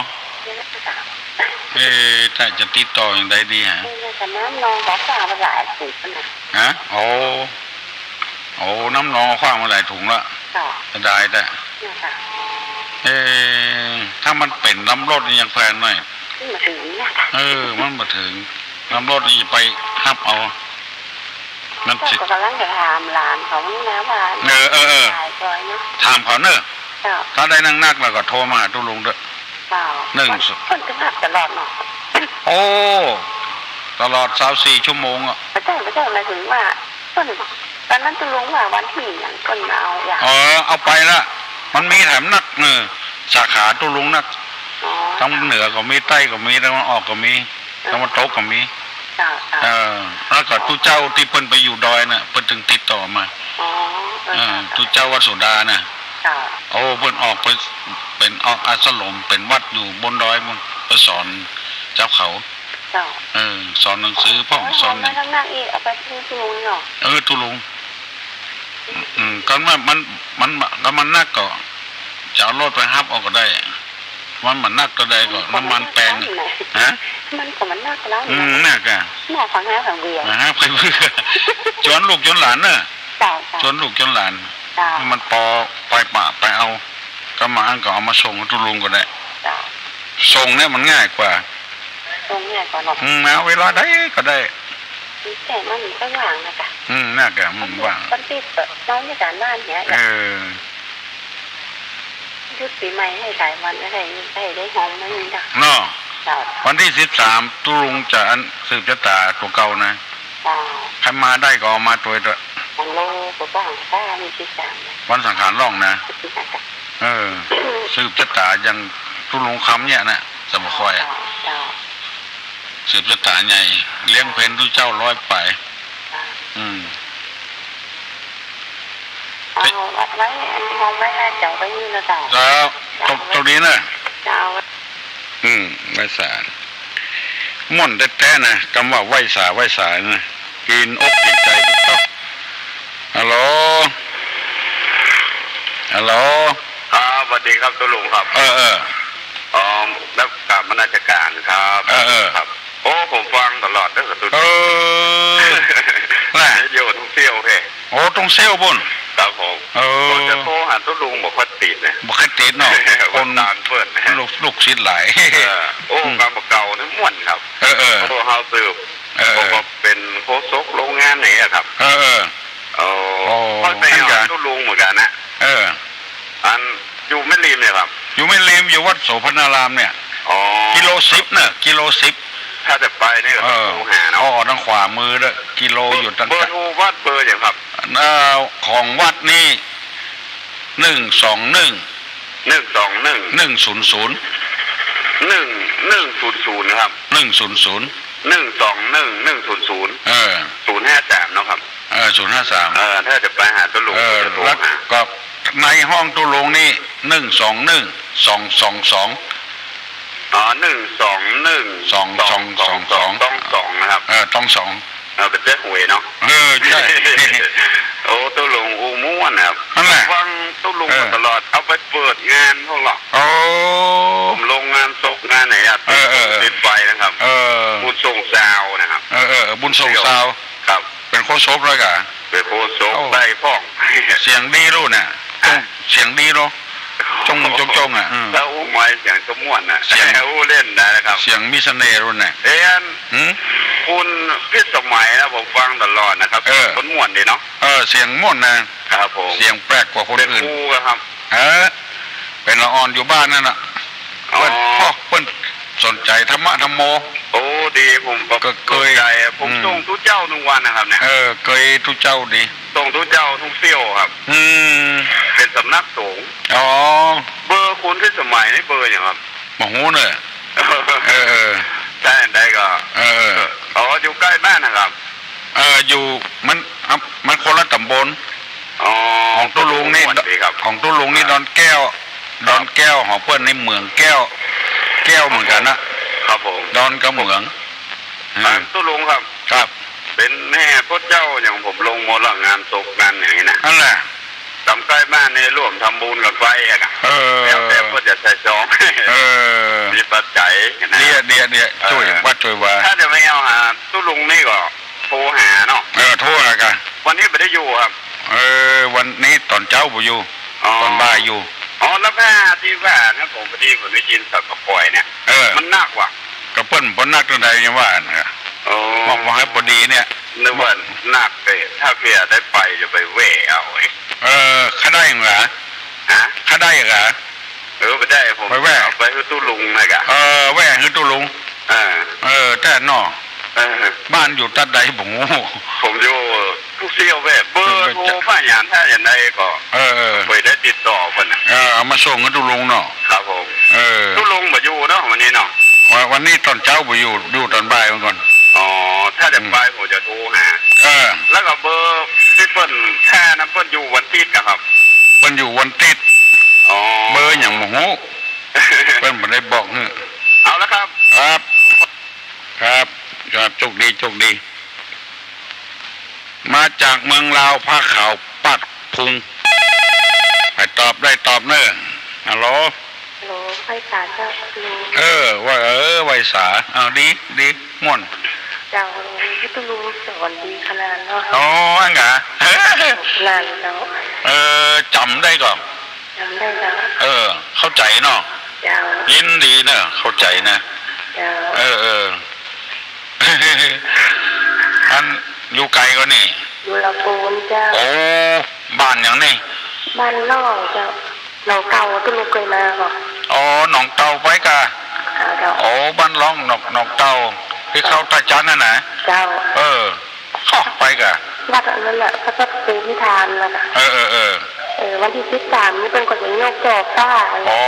เก็บไว้ก่อน เอ๊ะ ถ้าจะติดต่ออย่างใดดีฮะ นี่น่าจะน้ำนองบอกว่ามันหลายสิบนะ ฮะ โอ้ โอ้ น้ำนองขว้างมาหลายถุงละ เจ้า เสียดายแต่ เนี่ยค่ะ เอ๊ะ ถ้ามันเป๋นลำรถนี่ยังแพงหน่อย มันบ่ถึงนะ เออ มันบ่ถึง ลำรถนี่จะไปฮับเอา มันสิ ก็ก๋ำลังจะถามหลานเขานี่นะว่า เออ เออ เออ ขายซอยเนาะ ถามเขาเนอะ เจ้า ถ้าได้นักๆ แล้วก็โทรมาหาตุ๊ลุงเต๊อะ เจ้า หนึ่ง เปิ้น เปิ้นจะฮับตลอดเนาะ โอ้ ตลอดซาวสี่ชั่วโมงอะ บ่ใจ้ บ่ใจ้ หมายถึงว่า เปิ้น ต๋อนนั้นตุ๊ลุงว่าวันตี้หยังเปิ้นมาเอาอย่าง เออ เอาไปละ มันมีแถมนักเนอะ สาขาตุ๊ลุงนัก อ๋อ ตางเหนือก็มี ใต้ก็มี ตางตะวันออกก็มี เออ ตางตะวันตกก็มี เจ้า เจ้า เออ แล้วก็ตุ๊เจ้าตี้เปิ้นไปอยู่ดอยน่ะ เปิ้นตึงติดต่อมา อ๋อ เออ เออ เจ้า ตุ๊เจ้าวัดโสดาน่ะ เจ้า โอ้ เปิ้นออกไป เป๋นออกอาสรม เป๋นวัดอยู่บนดอยปู๊น ไปสอนเจ้าเขา เจ้า เออ สอนหนังสือพ่อง เอา สอน เอามาทางนั้นอีก เอาไปที่ ที่ลุงเนาะ เออ ตุ๊ลุง อืม ก็ว่ามัน มัน ก็มันหนักก็ จะเอารถไปฮับเอาก็ได้ มัน มันหนักเต้าใดก็ น้ำมันแปง ฮะ มันก็มันหนักแล้ว อืม นะ หนักอะ หนักของห้าของเบียร์ นะฮะ ไปเพื่อ จวนลูกจวนหลานเนอะ เจ้า เจ้า จวนลูกจวนหลาน เจ้า มันปอไปปะไปเอา ก็มาอันก็เอามาส่งตุ๊ลุงก็ได้ เจ้า ส่งเนี่ยมันง่ายกว่า ส่งง่ายกว่าเนาะ อืม เอาเวลาใดก็ได้ แต่มันก็ว่างนะกะ อืม หนักอะ มันว่าง วันที่เปิดน้องที่การบ้านเนี่ย เออ หยุดปี๋ใหม่หื้อหลายวัน หื้อได้ หื้อได้หอมมันนี่นะ เนาะ เจ้า วันตี้สิบสามตุ๊ลุงจะอันสืบจะต๋าตั๋วเก่านะ เจ้า ใผมาได้ก็เอามาตวยเต๊อะ วันโลก็ว่าง ถ้ามีสิบสามนะ วันสังขารล่องนะ เออ สืบจะต๋าอย่างตุ๊ลุงคำเนี่ยนะ สะบ่ค่อยอะ เจ้า เจ้า สืบจะต๋าใหญ่ เลี้ยงเพลตุ๊เจ้าร้อยป๋าย เจ้า อืม เอาไว้ อันนี้เอาไว้หน้าจอไว้นี่นะเจ้า เจ้า ตรง ตรงนี้นะ เจ้า อืม ไหว้สา ม่วนแต๊ๆ นะ กำว่าไหว้สา ไหว้สานะ กิ๋นอกกิ๋นใจ๋ ฮัลโหล ฮัลโหล ครับ สวัสดีครับตุ๊ลุงครับ เออ เออ อ๋อ แล้วกราบนมัสการครับ เออ เออ ครับ โอ้ ผมฟังตลอดเด้อตุ๊ลุง เออ น่ะ อยู่ท่องเที่ยวเพ่ โอ้ ท่องเที่ยวปู๊น ครับผม เออ ผมจะโทรหาตุ๊ลุงบ่ค่อยติดนะ บ่ค่อยติดเนาะ คน คนตามเปิ้น ลูก ลูกศิษย์หลาย เออ โอ้ อืม กำบ่าเก่านี่ม่วนครับ เออ เออ โอ้ เฮาสืบ เออ เออ ผมก็เป๋นโฆษกโฮงงานนี่อะครับ เออ เออ โอ้ โอ้ เข้าไป นั่นกะ หาตุ๊ลุงเหมือนกั๋นนะ เออ อันอยู่แม่ริมเนี่ยครับ อยู่แม่ริม อยู่วัดโสภณารามเนี่ย อ๋อ กิโลสิบเน่ะ กิโลสิบ ถ้าจะไปนี่ก็ต้อง เออ โทรหาเนาะ อ๋อ ตางขวามือเน่อ กิโล เบอร์ อยู่ตาง เบอร์โทรวัดเบอร์หยังครับ เอ่อ ของวัดนี่ หนึ่งสองหนึ่ง หนึ่งสองหนึ่ง หนึ่งศูนย์ศูนย์ หนึ่ง หนึ่งศูนย์ศูนย์ ครับ หนึ่งศูนย์ศูนย์ หนึ่งสองหนึ่ง หนึ่งศูนย์ศูนย์ เออ ศูนย์ห้าสาม เนาะครับ เออ ศูนย์ห้าสาม เออ ถ้าจะไปหาตุ๊ลุง เออ ก็จะโทรหา แล้วก็ในห้องตุ๊ลุงนี่ หนึ่งสองหนึ่ง สองสองสอง อ๋อ หนึ่งสองหนึ่ง สองสองสองสอง สองสอง นะครับ เออ สองสอง เออ เป๋นเจ๊หวยเนาะ เออ ใจ้ โอ้ ตุ๊ลุงอู้ม่วนนะครับ นั่นแหละ ฟังตุ๊ลุง เออ มาตลอด เอาไปเปิดงานพวกเรา โอ้ ผมลงงานศพงานไหนอะ เออ เออ เออ ติดไปนะครับ เออ บุญส่งซาวนะครับ เออ เออ เออ บุญส่งซาว ครับ เป๋นโฆษกแล้วกะ เป๋นโฆษก โอ้ ได้พ่อง เสียงดีลูกเนี่ย ฮะ เสียงดีเนาะ จ้อง จ้อง จ้องอะ อืม แล้วอู้ไม้เสียงก็ม่วนน่ะ เสียง อู้เล่นได้นะครับ เสียงมีเสน่ห์ลูกเนี่ย เอ๊ะ หืม คุณพิสมัยนะ ผมฟังตลอดนะครับ เออ คนม่วนดีเนาะ เออ เสียงม่วนนะ ครับผม เสียงแปลกกว่าคนอื่น เป๋นครูครับ เออ เป๋นละอ่อนอยู่บ้านนั่นน่ะ อ๋อ เปิ้น พวกเปิ้นสนใจ๋ธรรมะธรรมโม โอ้ ดี ผมก็ ก็เกย สนใจ๋อะ ผม อืม ส่งตุ๊เจ้าทุกวันนะครับเนี่ย เออ เกยตุ๊เจ้าดี ส่งตุ๊เจ้าทุกเที่ยวครับ อืม เป๋นสำนักสงฆ์ อ๋อ เบอร์คุณพิสมัยนี่เบอร์หยังครับ บ่ฮู้เน่อ เออ เออ ใจ้ได้ก็ เออ อ๋อ อยู่ใก้บ้านนะครับ เออ อยู่ มัน มันคนละต๋ำบล อ๋อ ของตุ๊ลุงนี่ ม่วนดีครับ ของตุ๊ลุงนี่ ครับ ดอนแก้ว ครับ ดอนแก้ว ของเปิ้นนี่เหมืองแก้ว แก้วเหมือนกั๋นนะ ครับผม ดอนกับเหมือง อ่า อ่า ตุ๊ลุงครับ ครับ เป๋นแห่พระเจ้าอย่างผมลงหมดละ งานศพงานอย่างนี้นะ นั่นแหละ ต๋ามใก้บ้านนี่ร่วมทำบุญกั๋นไปอะ เออ แล้วแต่เปิ้นจะใส่ซอง เออ มีปัจจัยนะ เดี๋ยว เดี๋ยว เดี๋ยว เออ จ้วยวัดจ้วยวา ถ้าจะไปเอาหาตุ๊ลุงนี่ก็ โทรหาเนาะ เออ โทรหากั๋น วันนี้บ่ได้อยู่ครับ เออ วันนี้ต๋อนเจ๊าบ่อยู่ อ๋อ ต๋อนบ่ายอยู่ อ๋อ แล้วผ้าตี้ว่านะ ผมพอดีผมได้ยินสับปะกอยเนี่ย เออ มันหนักว่ะ ก็เปิ้นบ่หนักเต้าใดยังว่านะ อ๋อ บอกว่าหื้อปอดีเนี่ย นึกว่าหนักเลย ถ้าเผื่อได้ไปจะไปแหว่เอาไอ้ เออ ข้าได้หยังหรอ ฮะ ข้าได้หยังหรอ เออ ไปได้ ผม ไปแหว่ เอาไปหื้อตุ๊ลุงนะกะ เออ แหว่หื้อตุ๊ลุง เออ เออ แต่เนาะ เออ บ้านอยู่ตัดใดบ่ฮู้ ผมอยู่ผู้เสี่ยวแหว่ เบอร์โทรป้ายามถ้าอย่างใดก็ เออ เออ ไปได้ติดต่อเปิ้นน่ะ เออ เอามาส่งหื้อตุ๊ลุงเนาะ ครับผม เออ ตุ๊ลุงบ่อยู่เนาะวันนี้เนาะ วัน วันนี้ต๋อนเจ๊าบ่อยู่ อยู่ต๋อนบ่ายมันก่อน อ๋อ ถ้าจะไป อืม ผมจะโทรหา เออ แล้วก็เบอร์ตี้เปิ้นแพร่นั้นเปิ้นอยู่วันตี้ก่าครับ เปิ้นอยู่วันตี้ อ๋อ เบอร์หยังบ่ฮู้ เปิ้นบ่ได้บอกหื้อ เอาละครับ ครับ ครับ ครับ โชคดี โชคดี มาจากเมืองลาว ผ้าขาวปาดพุง ใผตอบได้ตอบเน่อ ฮัลโหล ฮัลโหล ไหว้สาเจ้าลุง เออ ว่า เออ ไหว้สา เอา ดี ดี ม่วน เจ้า ลุง ที่ลุงสอนดีขนาดเนาะ อ๋อ อั้นกา นานแล้ว เออ จ๋ำได้ก่อ จ๋ำได้แล้ว เออ เข้าใจ๋เนาะ เจ้า ยินดีเน่อ เข้าใจ๋นะ เจ้า เออ เออ อันอยู่ไก๋ก่อนี่ อยู่ลำพูนเจ้า โอ้ บ้านหยังนี่ บ้านล่องเจ้า หนองเต่า ตี้ลุงเกยมาก่อ อ๋อ หนองเต่าไปก่า ค่ะเจ้า โอ้ บ้านล่อง หนอง หนองเต่า ตี้เข้าต้าจั๊นหั้นนะ เจ้า เออ อ้อ ไปก่า วัดอันนั้นน่ะ วัด วัดภูมิทานน่ะค่ะ เออ เออ เออ เออ วันตี้สิบสามนี่เปิ้นก็จะยกจ่อฟ้า อ๋อ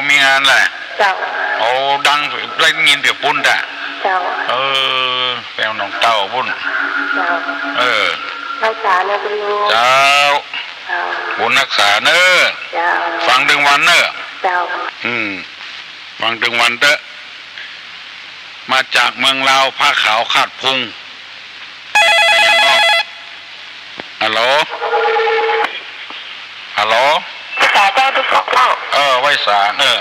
มีงานแหละ เจ้า โอ้ ดัง ได้ยินแต่ปุ้นตะ เจ้า เออ แปลวหนองเต่าปุ้น เจ้า เออ ไหว้สาเน่อลุง เจ้า เจ้า บุญฮักษาเน่อ เจ้า ฟังตึงวันเน่อ เจ้า อืม ฟังตึงวันเต๊อะ มาจากเมืองลาว ผ้าขาวคาดพุง ฮัลโหล ฮัลโหล ไหว้สาเจ้าตุ๊เปาะ เออ ไหว้สา เออ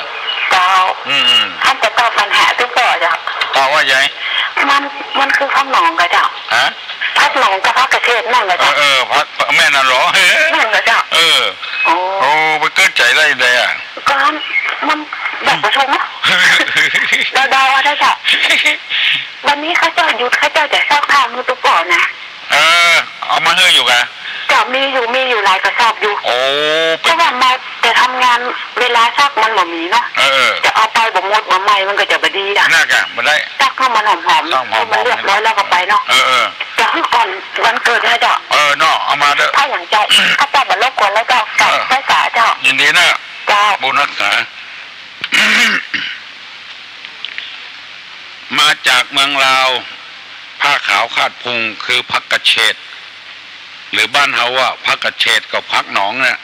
เจ้า อืม อืม อั้นจะตอบปัญหาตุ๊เปาะเจ้า ตอบว่าไง มัน มันคือผักหนองก่อเจ้า ฮะ ผักหนองกับผักกระเฉดนั่นแหละ เออ เจ้า เออ ผัก แม่นน่ะเหรอ แม่นก่อเจ้า เออ โอ้ โอ้ ไปเกิดใจ๋ได้ไงอะ ก็มันแบบประชุมอะ เดาๆ เอาได้เจ้า วันนี้เขาเจ้าหยุด เขาเจ้าจะซักผ้าหื้อตุ๊เปาะนะ เออ เอามาหื้ออยู่กา เจ้า มีอยู่ มีอยู่หลายกระสอบอยู่ โอ้ เพราะว่ามาแต่ทำงาน เวลาซักมันบ่มีเนาะ เออ เออ จะเอาไปบ่หมดบ่ใหม่มันก็จะบ่ดีอะ นั่นกะ บ่ได้ ซักหื้อมันหอมๆ ซักหอมๆ หื้อมันเรียบร้อยแล้วก็ไปเนาะ เออ เออ จะหื้อก่อนวันเกิดนะเจ้า เออ เนาะ เอามาเต๊อะ ผ้าหยังเจ้า ข้าเจ้าบ่รบกวนแล้วเจ้า เออ ไหว้สาเจ้า ยินดีเน่อ เจ้า บุญฮักษา มาจากเมืองลาว ผ้าขาวคาดพุงคือผักกระเฉด หรือบ้านเฮาว่าผักกระเฉดกับผักหนองเนี่ย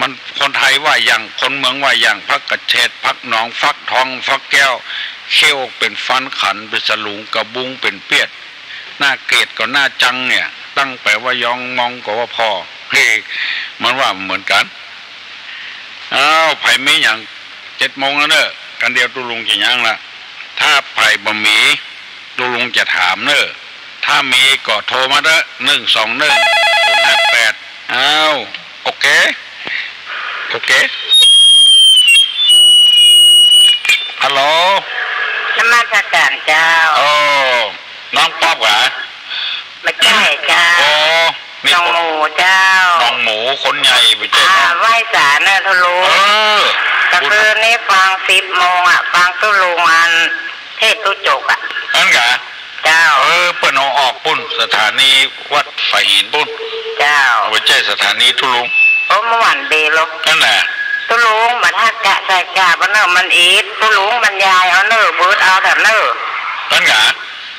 มันคนไทยว่าอย่าง คนเมืองว่าอย่าง ผักกระเฉด ผักหนอง ฟักทอง ฟักแก้ว เขี้ยวเป๋นฟัน ขันเป๋นสลุง กะบุงเป๋นเปี้ยด หน้าเกลียดก็หน้าจังเนี่ย ตั้งแป๋ว่ายองมองก็ว่าผ่อ เฮ้ย มันว่าเหมือนกั๋น อ้าว ใผมีหยัง เจ็ดโมงแล้วเน่อ กั๋นเดียวตุ๊ลุงจะย้างละ ถ้าใผบ่มี ตุ๊ลุงจะถามเน่อ ถ้ามีก็โทรมาเต๊อะ หนึ่งสองหนึ่ง ศูนย์ห้าแปด อ้าว โอเค โอเค ฮัลโหล นมัสก๋านเจ้า โอ้ น้องป๊อปเหรอ บ่ใจ้เจ้า โอ้ นี่ น้องหมูเจ้า น้องหมูคนใหญ่ บ่ใจ้ อ่า น้อง ไหว้สาเน่อตุ๊ลุง เออ ก็คือนี่ฟังสิบโมงอะ ฟังตุ๊ลุงอันเทศน์ตุ๊จกอะ อั้นกา เจ้า เออ เปิ้นเอาออกปุ้น สถานีวัดฝายหินปุ้น เจ้า บ่ใจ้สถานีตุ๊ลุง โอ้ เมื่อวานเบลอ อั้นแหละ ตุ๊ลุง บ่าถ้ากะใส่กาบเอาเน่อ มันอิด ตุ๊ลุงบรรยายเอาเน่อ เบิดเอาเถอะเน่อ อั้นกา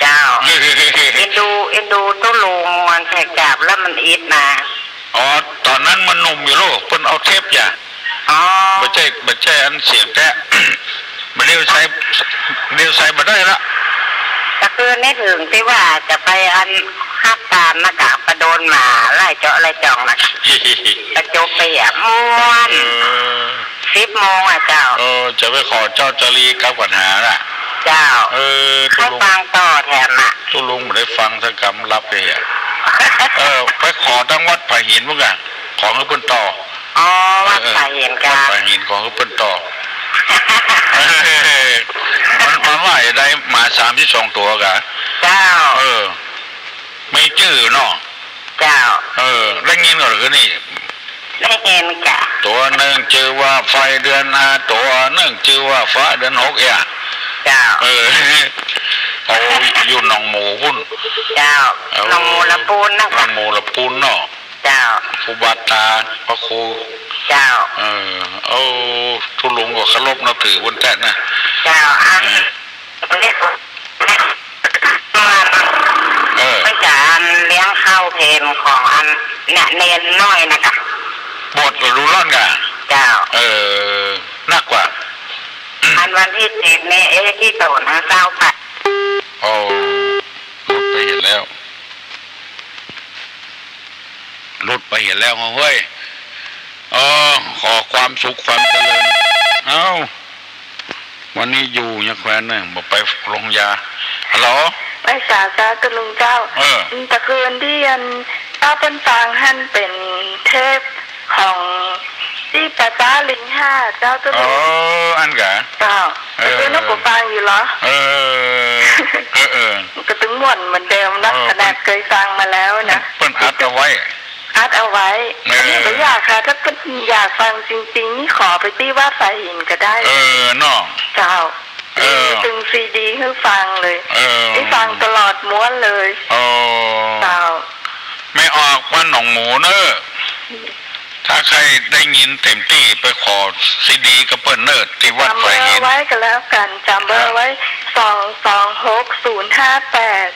เจ้า เอ็นดู เอ็นดูตุ๊ลุง มันใส่กาบแล้วมันอิดนะ อ๋อ ต๋อนนั้นมันหนุ่มอยู่ลูก เปิ้นเอาเทปอย่า อ๋อ บ่ใจ้ บ่ใจ้อันเสียงแต๊ บ่าเดี๋ยวใส่ เดี๋ยวใส่บ่ได้ละ ก็คือนึกเถิงตี้ว่าจะไปอันฮับตานนะกะ ไปโดนหมาไล่เจาะไล่จ่องนะกะ กะจบไปอะ ม่วน เออ สิบโมงอะเจ้า เออ จะไปขอเจ้าจารีกับปัญหาน่ะ เจ้า เออ ใค่ตุ๊ลุง ฟังต่อแถมอะ ตุ๊ลุงบ่ได้ฟังสักกำ หลับไปอะ เออ ไปขอตังวัดผาหินพุ้นกะ ขอหื้อเปิ้นต่อ อ๋อ วัดผาหินกะ วัดผาหิน ขอหื้อเปิ้นต่อ มัน มันว่าจะได้หมาสามสิบสองตั๋วกะ เจ้า เออ มีจื้อเนาะ เจ้า เออ ได้ยินก่อคืนนี้ ได้ยินกะ ตั๋วนึ่งจื้อว่าไฟเดือน ห้าตั๋วนึ่งจื้อว่าฟ้าเดือนหก เอ้ย เจ้า เออ โอ้ อยู่หนองหมูปุ้น เจ้า เออ หนองหมูละปูนนะ หนองหมูละปูนเนาะ เจ้า ครูบาอาจารย์ พระครู เจ้า เออ โอ้ ตุ๊ลุงก็เคารพนับถือปุ้นแต๊นะ เจ้า อ่ะ เออ เข้าเพลงของอันเนี่ยเณรน้อยนะกะ บวชฤดูร้อนกะ เจ้า เออ นักกว่า อันวันตี้สิบนี่ เอ๊ะ ตี้โตนซาวแปด โอ้ หลุดไปเหียแล้ว หลุดไปเหียแล้วเฮ้ย เออ ขอความสุขความเจริญ เอ้า วันนี้อยู่ยังแควนเนี่ย บ่ไปโรงยา ฮัลโหล ไหว้สาเจ้า ตุ๊ลุงเจ้า เออ อืม ตะคืนตี้อัน เจ้าเปิ้นฟังหั้นเป๋นเทปของตี้ป๋าจ๊าลิงห้าเจ้า ตุ๊ลุง เออ อันกะ เจ้า เออ ตะคืนนกก็ฟังอยู่เหรอ เออ เออ เออ ก็ตึงม่วนเหมือนเดิมนะ เออ ขนาดเปิ้น เกยฟังมาแล้วนะ เปิ้นอัดเอาไว้ อัดเอาไว้ เออ อันนี้ก็อยากค่ะ ถ้าเปิ้นอยากฟังจริงๆ นี่ขอไปตี้วัดสายหินก็ได้ เออ เนาะ เจ้า เออ ตึงซีดีหื้อฟังเลย เออ หื้อฟังตลอดม้วนเลย โอ้ เจ้า แม่ออกบ้านหนองหมูเน่อ ถ้าใค่ได้ยินเต็มตี้ไปขอซีดีกับเปิ้นเน่อ ตี้วัดสายหิน จ๋ำเบอร์ไว้ก็แล้วกั๋น จ๋ำเบอร์ไว้ สองสองหกศูนย์ห้าแปด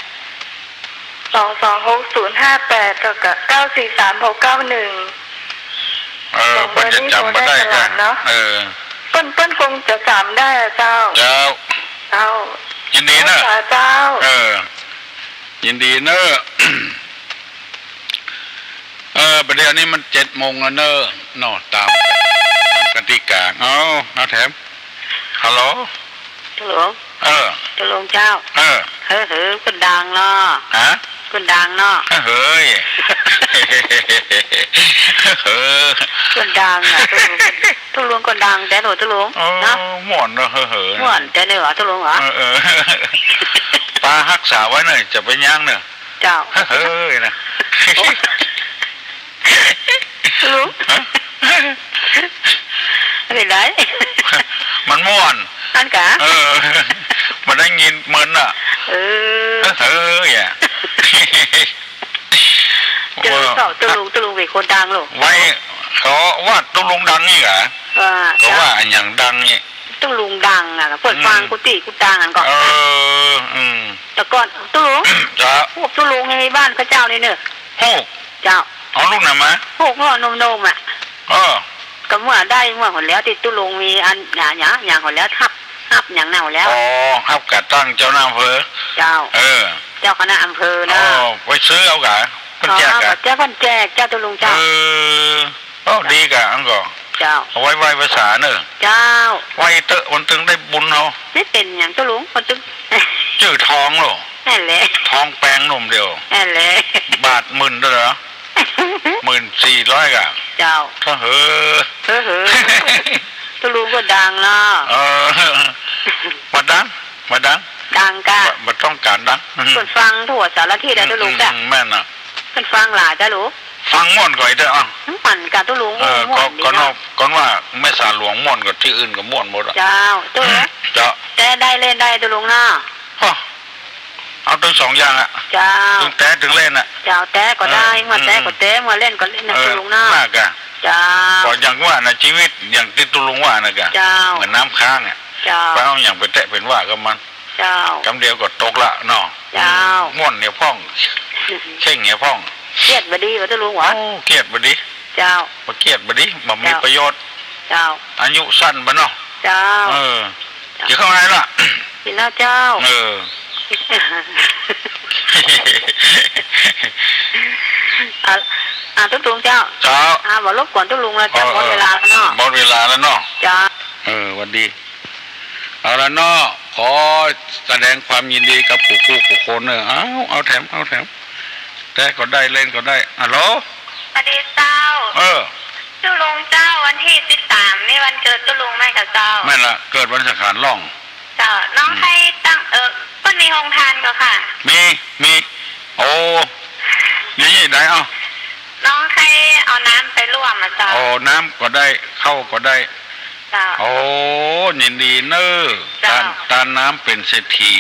สองสองหกศูนย์ห้าแปด แล้วก็ เก้าสี่สามหกเก้าหนึ่ง เออ ส่งเบอร์นี้โทรได้ตลอดเนาะ เปิ้นจะจ๋ำบ่ได้กั๋น เออ เปิ้น เปิ้นคงจะจ๋ำได้อะเจ้า เจ้า เจ้า ยินดีเน่อ เจ้า เออ ยินดีเน่อ เออ ประเดี๋ยวนี้มันเจ็ดโมงแล้วเน่อ เนาะ ต๋ามกติกา เอา เอาแถม ฮัลโหล ตุ๊ลุง เออ ตุ๊ลุงเจ้า เออ เฮ้อ เฮ้อ เปิ้นดังเนาะ ฮะ เปิ้นดังเนาะ เฮ้ย เฮ้อ เปิ้นดังอะ ตุ๊ลุง ตุ๊ลุงก็ดังแต๊เนาะ ตุ๊ลุง เออ เนาะ ม่วนเนาะ เฮ้อ เฮ้อ ม่วนแต๊เนาะ ตุ๊ลุงเหรอ เออ เออ ปาฮักษาไว้เน่อ จะไปย้างเน่อ เจ้า เฮ้อ เฮ้อ นะ ตุ๊ลุง ฮะ เป๋นไร มันม่วน อันกะ เออ มันได้ยินเมินน่ะ เออ เฮ้อ เฮ้อ อย่า เจ้า ตุ๊ลุง ตุ๊ลุงเป๋นคนดังลูก ไว้ เขาว่าตุ๊ลุงดังนี่เหรอ ว่า เขาว่าอะหยังดังนี่ ตุ๊ลุงดังอะ เปิ้นฟัง อืม กู้ตี้กู้ตางอันก่อ เออ อืม แต่ก่อน ตุ๊ลุง จ๊ะ พวกตุ๊ลุงในบ้านข้าเจ้านี่เน่อ ฮู้ เจ้า เอาลูกไหนมา ฮู้ เมื่อหนุ่มๆ อะ เออ ก็เมื่อได้ เมื่อหั้นแล้ว ตี้ตุ๊ลุงมีอัน หยัง หยัง หยังหั้นแล้ว ฮับ ฮับหยังหั้นแล้ว อ๋อ ฮับก่อตั้งเจ้าหน้าอำเภอ เจ้า เออ เจ้าคณะอำเภอนะ อ๋อ ไปซื้อเอากะ เปิ้นแจกกะ อ๋อ เปิ้นแจก เปิ้นแจก เจ้าตุ๊ลุงเจ้า เออ โอ้ ดีกะ อันก่อ เจ้า เอาไว้ไหว้พระสาเน่อ เจ้า ไหว้เต๊อะ มันตึงได้บุญเอา นี่เป๋นหยังตุ๊ลุง มันตึง จื้อทองโล นั่นแหละ ทองแปงหนุ่มเดียว นั่นแหละ บาทหมื่นเต้าเหรอ หมื่นสี่ร้อยกะ เจ้า เฮ้อ เฮ้อ ตุ๊ลุงก็ดังเนาะ เออ บ่ดัง บ่ดัง ดังกะ บ่ บ่ต้องก๋านดัง เปิ้นฟังทั่วสารทิศอะตุ๊ลุงกะ อืม แม่นน่ะ เปิ้นฟังหลายกะลูก ฟังม่วนก่อยเต๊อะ อ้าว ม่วนกะตุ๊ลุง เออ ม่วนดีเนาะ ก็ ก็นอก ก็ว่าแม่สาหลวงม่วนกว่าตี้อื่นก็ม่วนหมดอะ เจ้า ตุ๊ลุง เจ้า แต๊ได้เล่นได้ตุ๊ลุงเนาะ ฮะ เอาตึงสองอย่างอะ เจ้า ตึงแต๊ตึงเล่นอะ เจ้า แต๊ก็ได้ อืม เมื่อแต๊ก็แต๊ อืม เมื่อเล่นก็เล่นนะ เออ ตุ๊ลุงเนาะ น่ากะ เจ้า ก็อย่างว่านะ จีวิตอย่างตี้ตุ๊ลุงว่านะกะ เจ้า เหมือนน้ำค้างอะ เจ้า ไปเอาหยังไปแตะเป๋นว่ากับมัน เจ้า กำเดียวก็ตกละเนาะ เจ้า ม่วนเหียพ่อง เข่งเหียพ่อง เคียดบ่ดีวะตุ๊ลุงหวะ โอ้ เคียดบ่ดี เจ้า บ่เคียดบ่ดี บ่มี เจ้า ประโยชน์ เจ้า อายุสั้นบ่เนาะ เจ้า เออ เจ้า กิ๋นข้าวไหนล่ะ กิ๋นแล้วเจ้า เออ อ่ะ อ่ะ ตุ๊ลุงเจ้า เจ้า อ่ะ บ่รบกวนตุ๊ลุงแล้วเจ้า เออ หมดเวลาแล้วเนาะ หมดเวลาแล้วเนาะ เจ้า เออ หวัดดี เอาละเนาะ ขอแสดงความยินดีกับกู้คู่กู้คนเนอะ เอา เอาแถม เอาแถม แต๊ก็ได้ เล่นก็ได้ ฮัลโหล สวัสดีเจ้า เออ ตุ๊ลุงเจ้า วันตี้สิบสามนี่วันเกิดตุ๊ลุงแม่นก่อเจ้า แม่นละ เกิดวันสังขารล่อง เจ้า น้อง อืม ใค่ตั้ง เออ เปิ้นมีโฮงตานก่อค่ะ มี มี โอ้ มีได้ เอ้า น้องใค่เอาน้ำไปร่วมอะเจ้า โอ้ น้ำก็ได้ ข้าวก็ได้ เจ้า โอ้ ยินดีเนอะ เจ้า ตาน ตานน้ำเป๋นเศรษฐี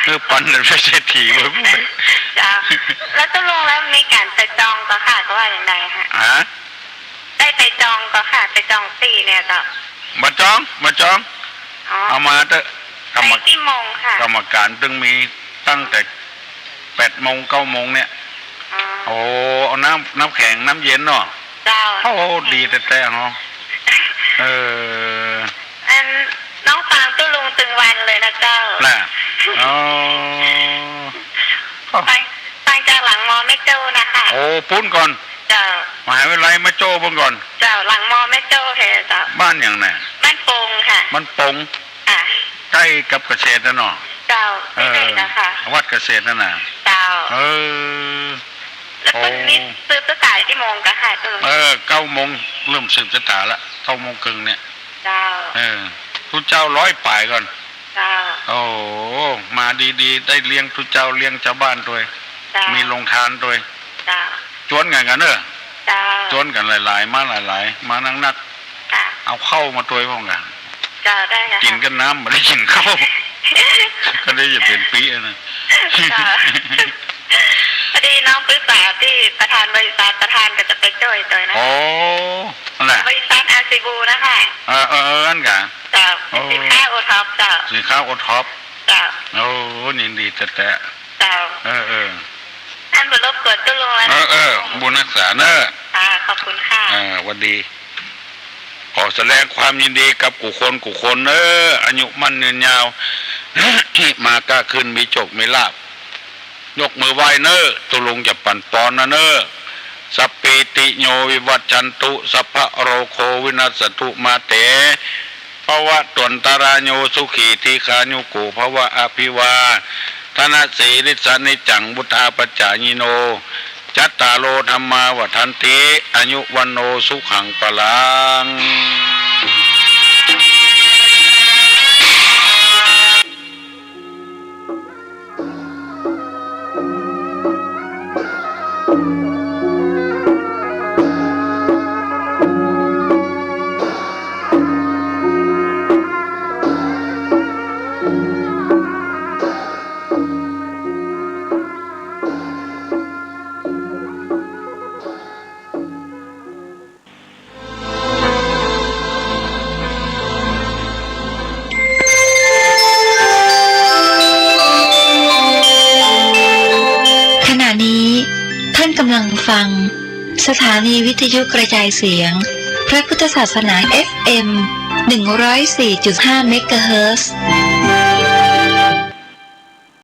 เออ ปันเป๋นเศรษฐีเว้ย เจ้า แล้วตุ๊ลุงแล้วมีก๋านไปจองก่อค่ะ ก็ว่าอย่างใดคะ ฮะ ได้ไปจองก่อค่ะ ไปจองตี้เนี่ยเจ้า บ่จอง บ่จอง อ๋อ เอามาเต๊อะ กรรม ไปกี่โมงค่ะ กรรมก๋านตึงมีตั้งแต่แปดโมง เก้าโมงเนี่ย อ๋อ โอ้ เอาน้ำ น้ำแข็ง น้ำเย็นเนาะ เจ้า โอ้ ดีแต๊ๆ เนาะ เออ อันน้องฟังตุ๊ลุงตึงวันเลยนะเจ้า น่ะ อ๋อ ฟัง ฟังจากหลังมอแม่โจ้นะคะ โอ้ ปู๊นก่อน เจ้า มหาวิทยาลัยแม่โจ้ปู๊นก่อน เจ้า หลังมอแม่โจ้แฮะเจ้า บ้านหยังน่ะ บ้านปงค่ะ บ้านปง ค่ะ ใก้กับเกษตรน่ะเนาะ เจ้า เออ ใก้ๆ นะคะ วัดเกษตรนั่นน่ะ เจ้า เออ แล้วเปิ้น โอ้ มีสืบจะต๋ายกี่โมงกะค่ะ เออ เก้าโมงเริ่มสืบจะต๋ายละ เก้าโมงครึ่งเนี่ย เจ้า เออ ตุ๊เจ้าร้อยป๋ายก่อน เจ้า โอ้โห มาดีๆ ได้เลี้ยงตุ๊เจ้าเลี้ยงจาวบ้านตวย เจ้า มีโฮงตานตวย เจ้า จวนกั๋นกั๋นเน่อ เจ้า จวนกั๋นหลายๆ มาหลายๆ มานักๆ ค่ะ เอาข้าวมาตวยพ่องกั๋น เจ้า ได้ค่ะ กิ๋นกับน้ำ บ่ได้กิ๋นข้าว ก็ได้จะเป๋นปี้นะ เจ้า พอดีน้องปรึกษาตี้ประธานบริษัท ประธานก็จะไปจ้วยตวยนะ โอ้ นั่นแหละ บริษัท อาร์ซี บู นะคะ เออ เออ เออ นั่นกะ เจ้า โอ้ สินค้าโอท็อปเจ้า สินค้าโอท็อป เจ้า โอ้ ยินดีแต๊ๆ เจ้า เออ เออ อั้นบ่รบกวนตุ๊ลุงแล้วนะ เออ เออ บุญฮักษาเน่อ ค่ะ ขอบคุณค่ะ อ่า หวัดดี ขอแสดงความยินดีกับกู้คนกู้คนเน่อ อายุมั่นยืนยาว มาก้าขึ้นมีโชคมีลาภ ยกมือไหว้เน่อ ตุ๊ลุงจะปั่นปอนนะเน่อ สัพพีติโยวิวัชชันตุ สัพพะโรโควินัสสตุมาเต ภวัตวันตราโยสุขีทีฆายุโกภวะ อภิวาทนสีลิสสะนิจจังวุฑฒาปจายิโน จัตตาโรธัมมาวัฑฒันติ อายุวัณโณสุขังพลัง ขณะนี้ท่านกำลังฟังสถานีวิทยุกระจายเสียงพระพุทธศาสนา เอฟเอ็ม หนึ่งร้อยสี่จุดห้า เมกะเฮิรตซ์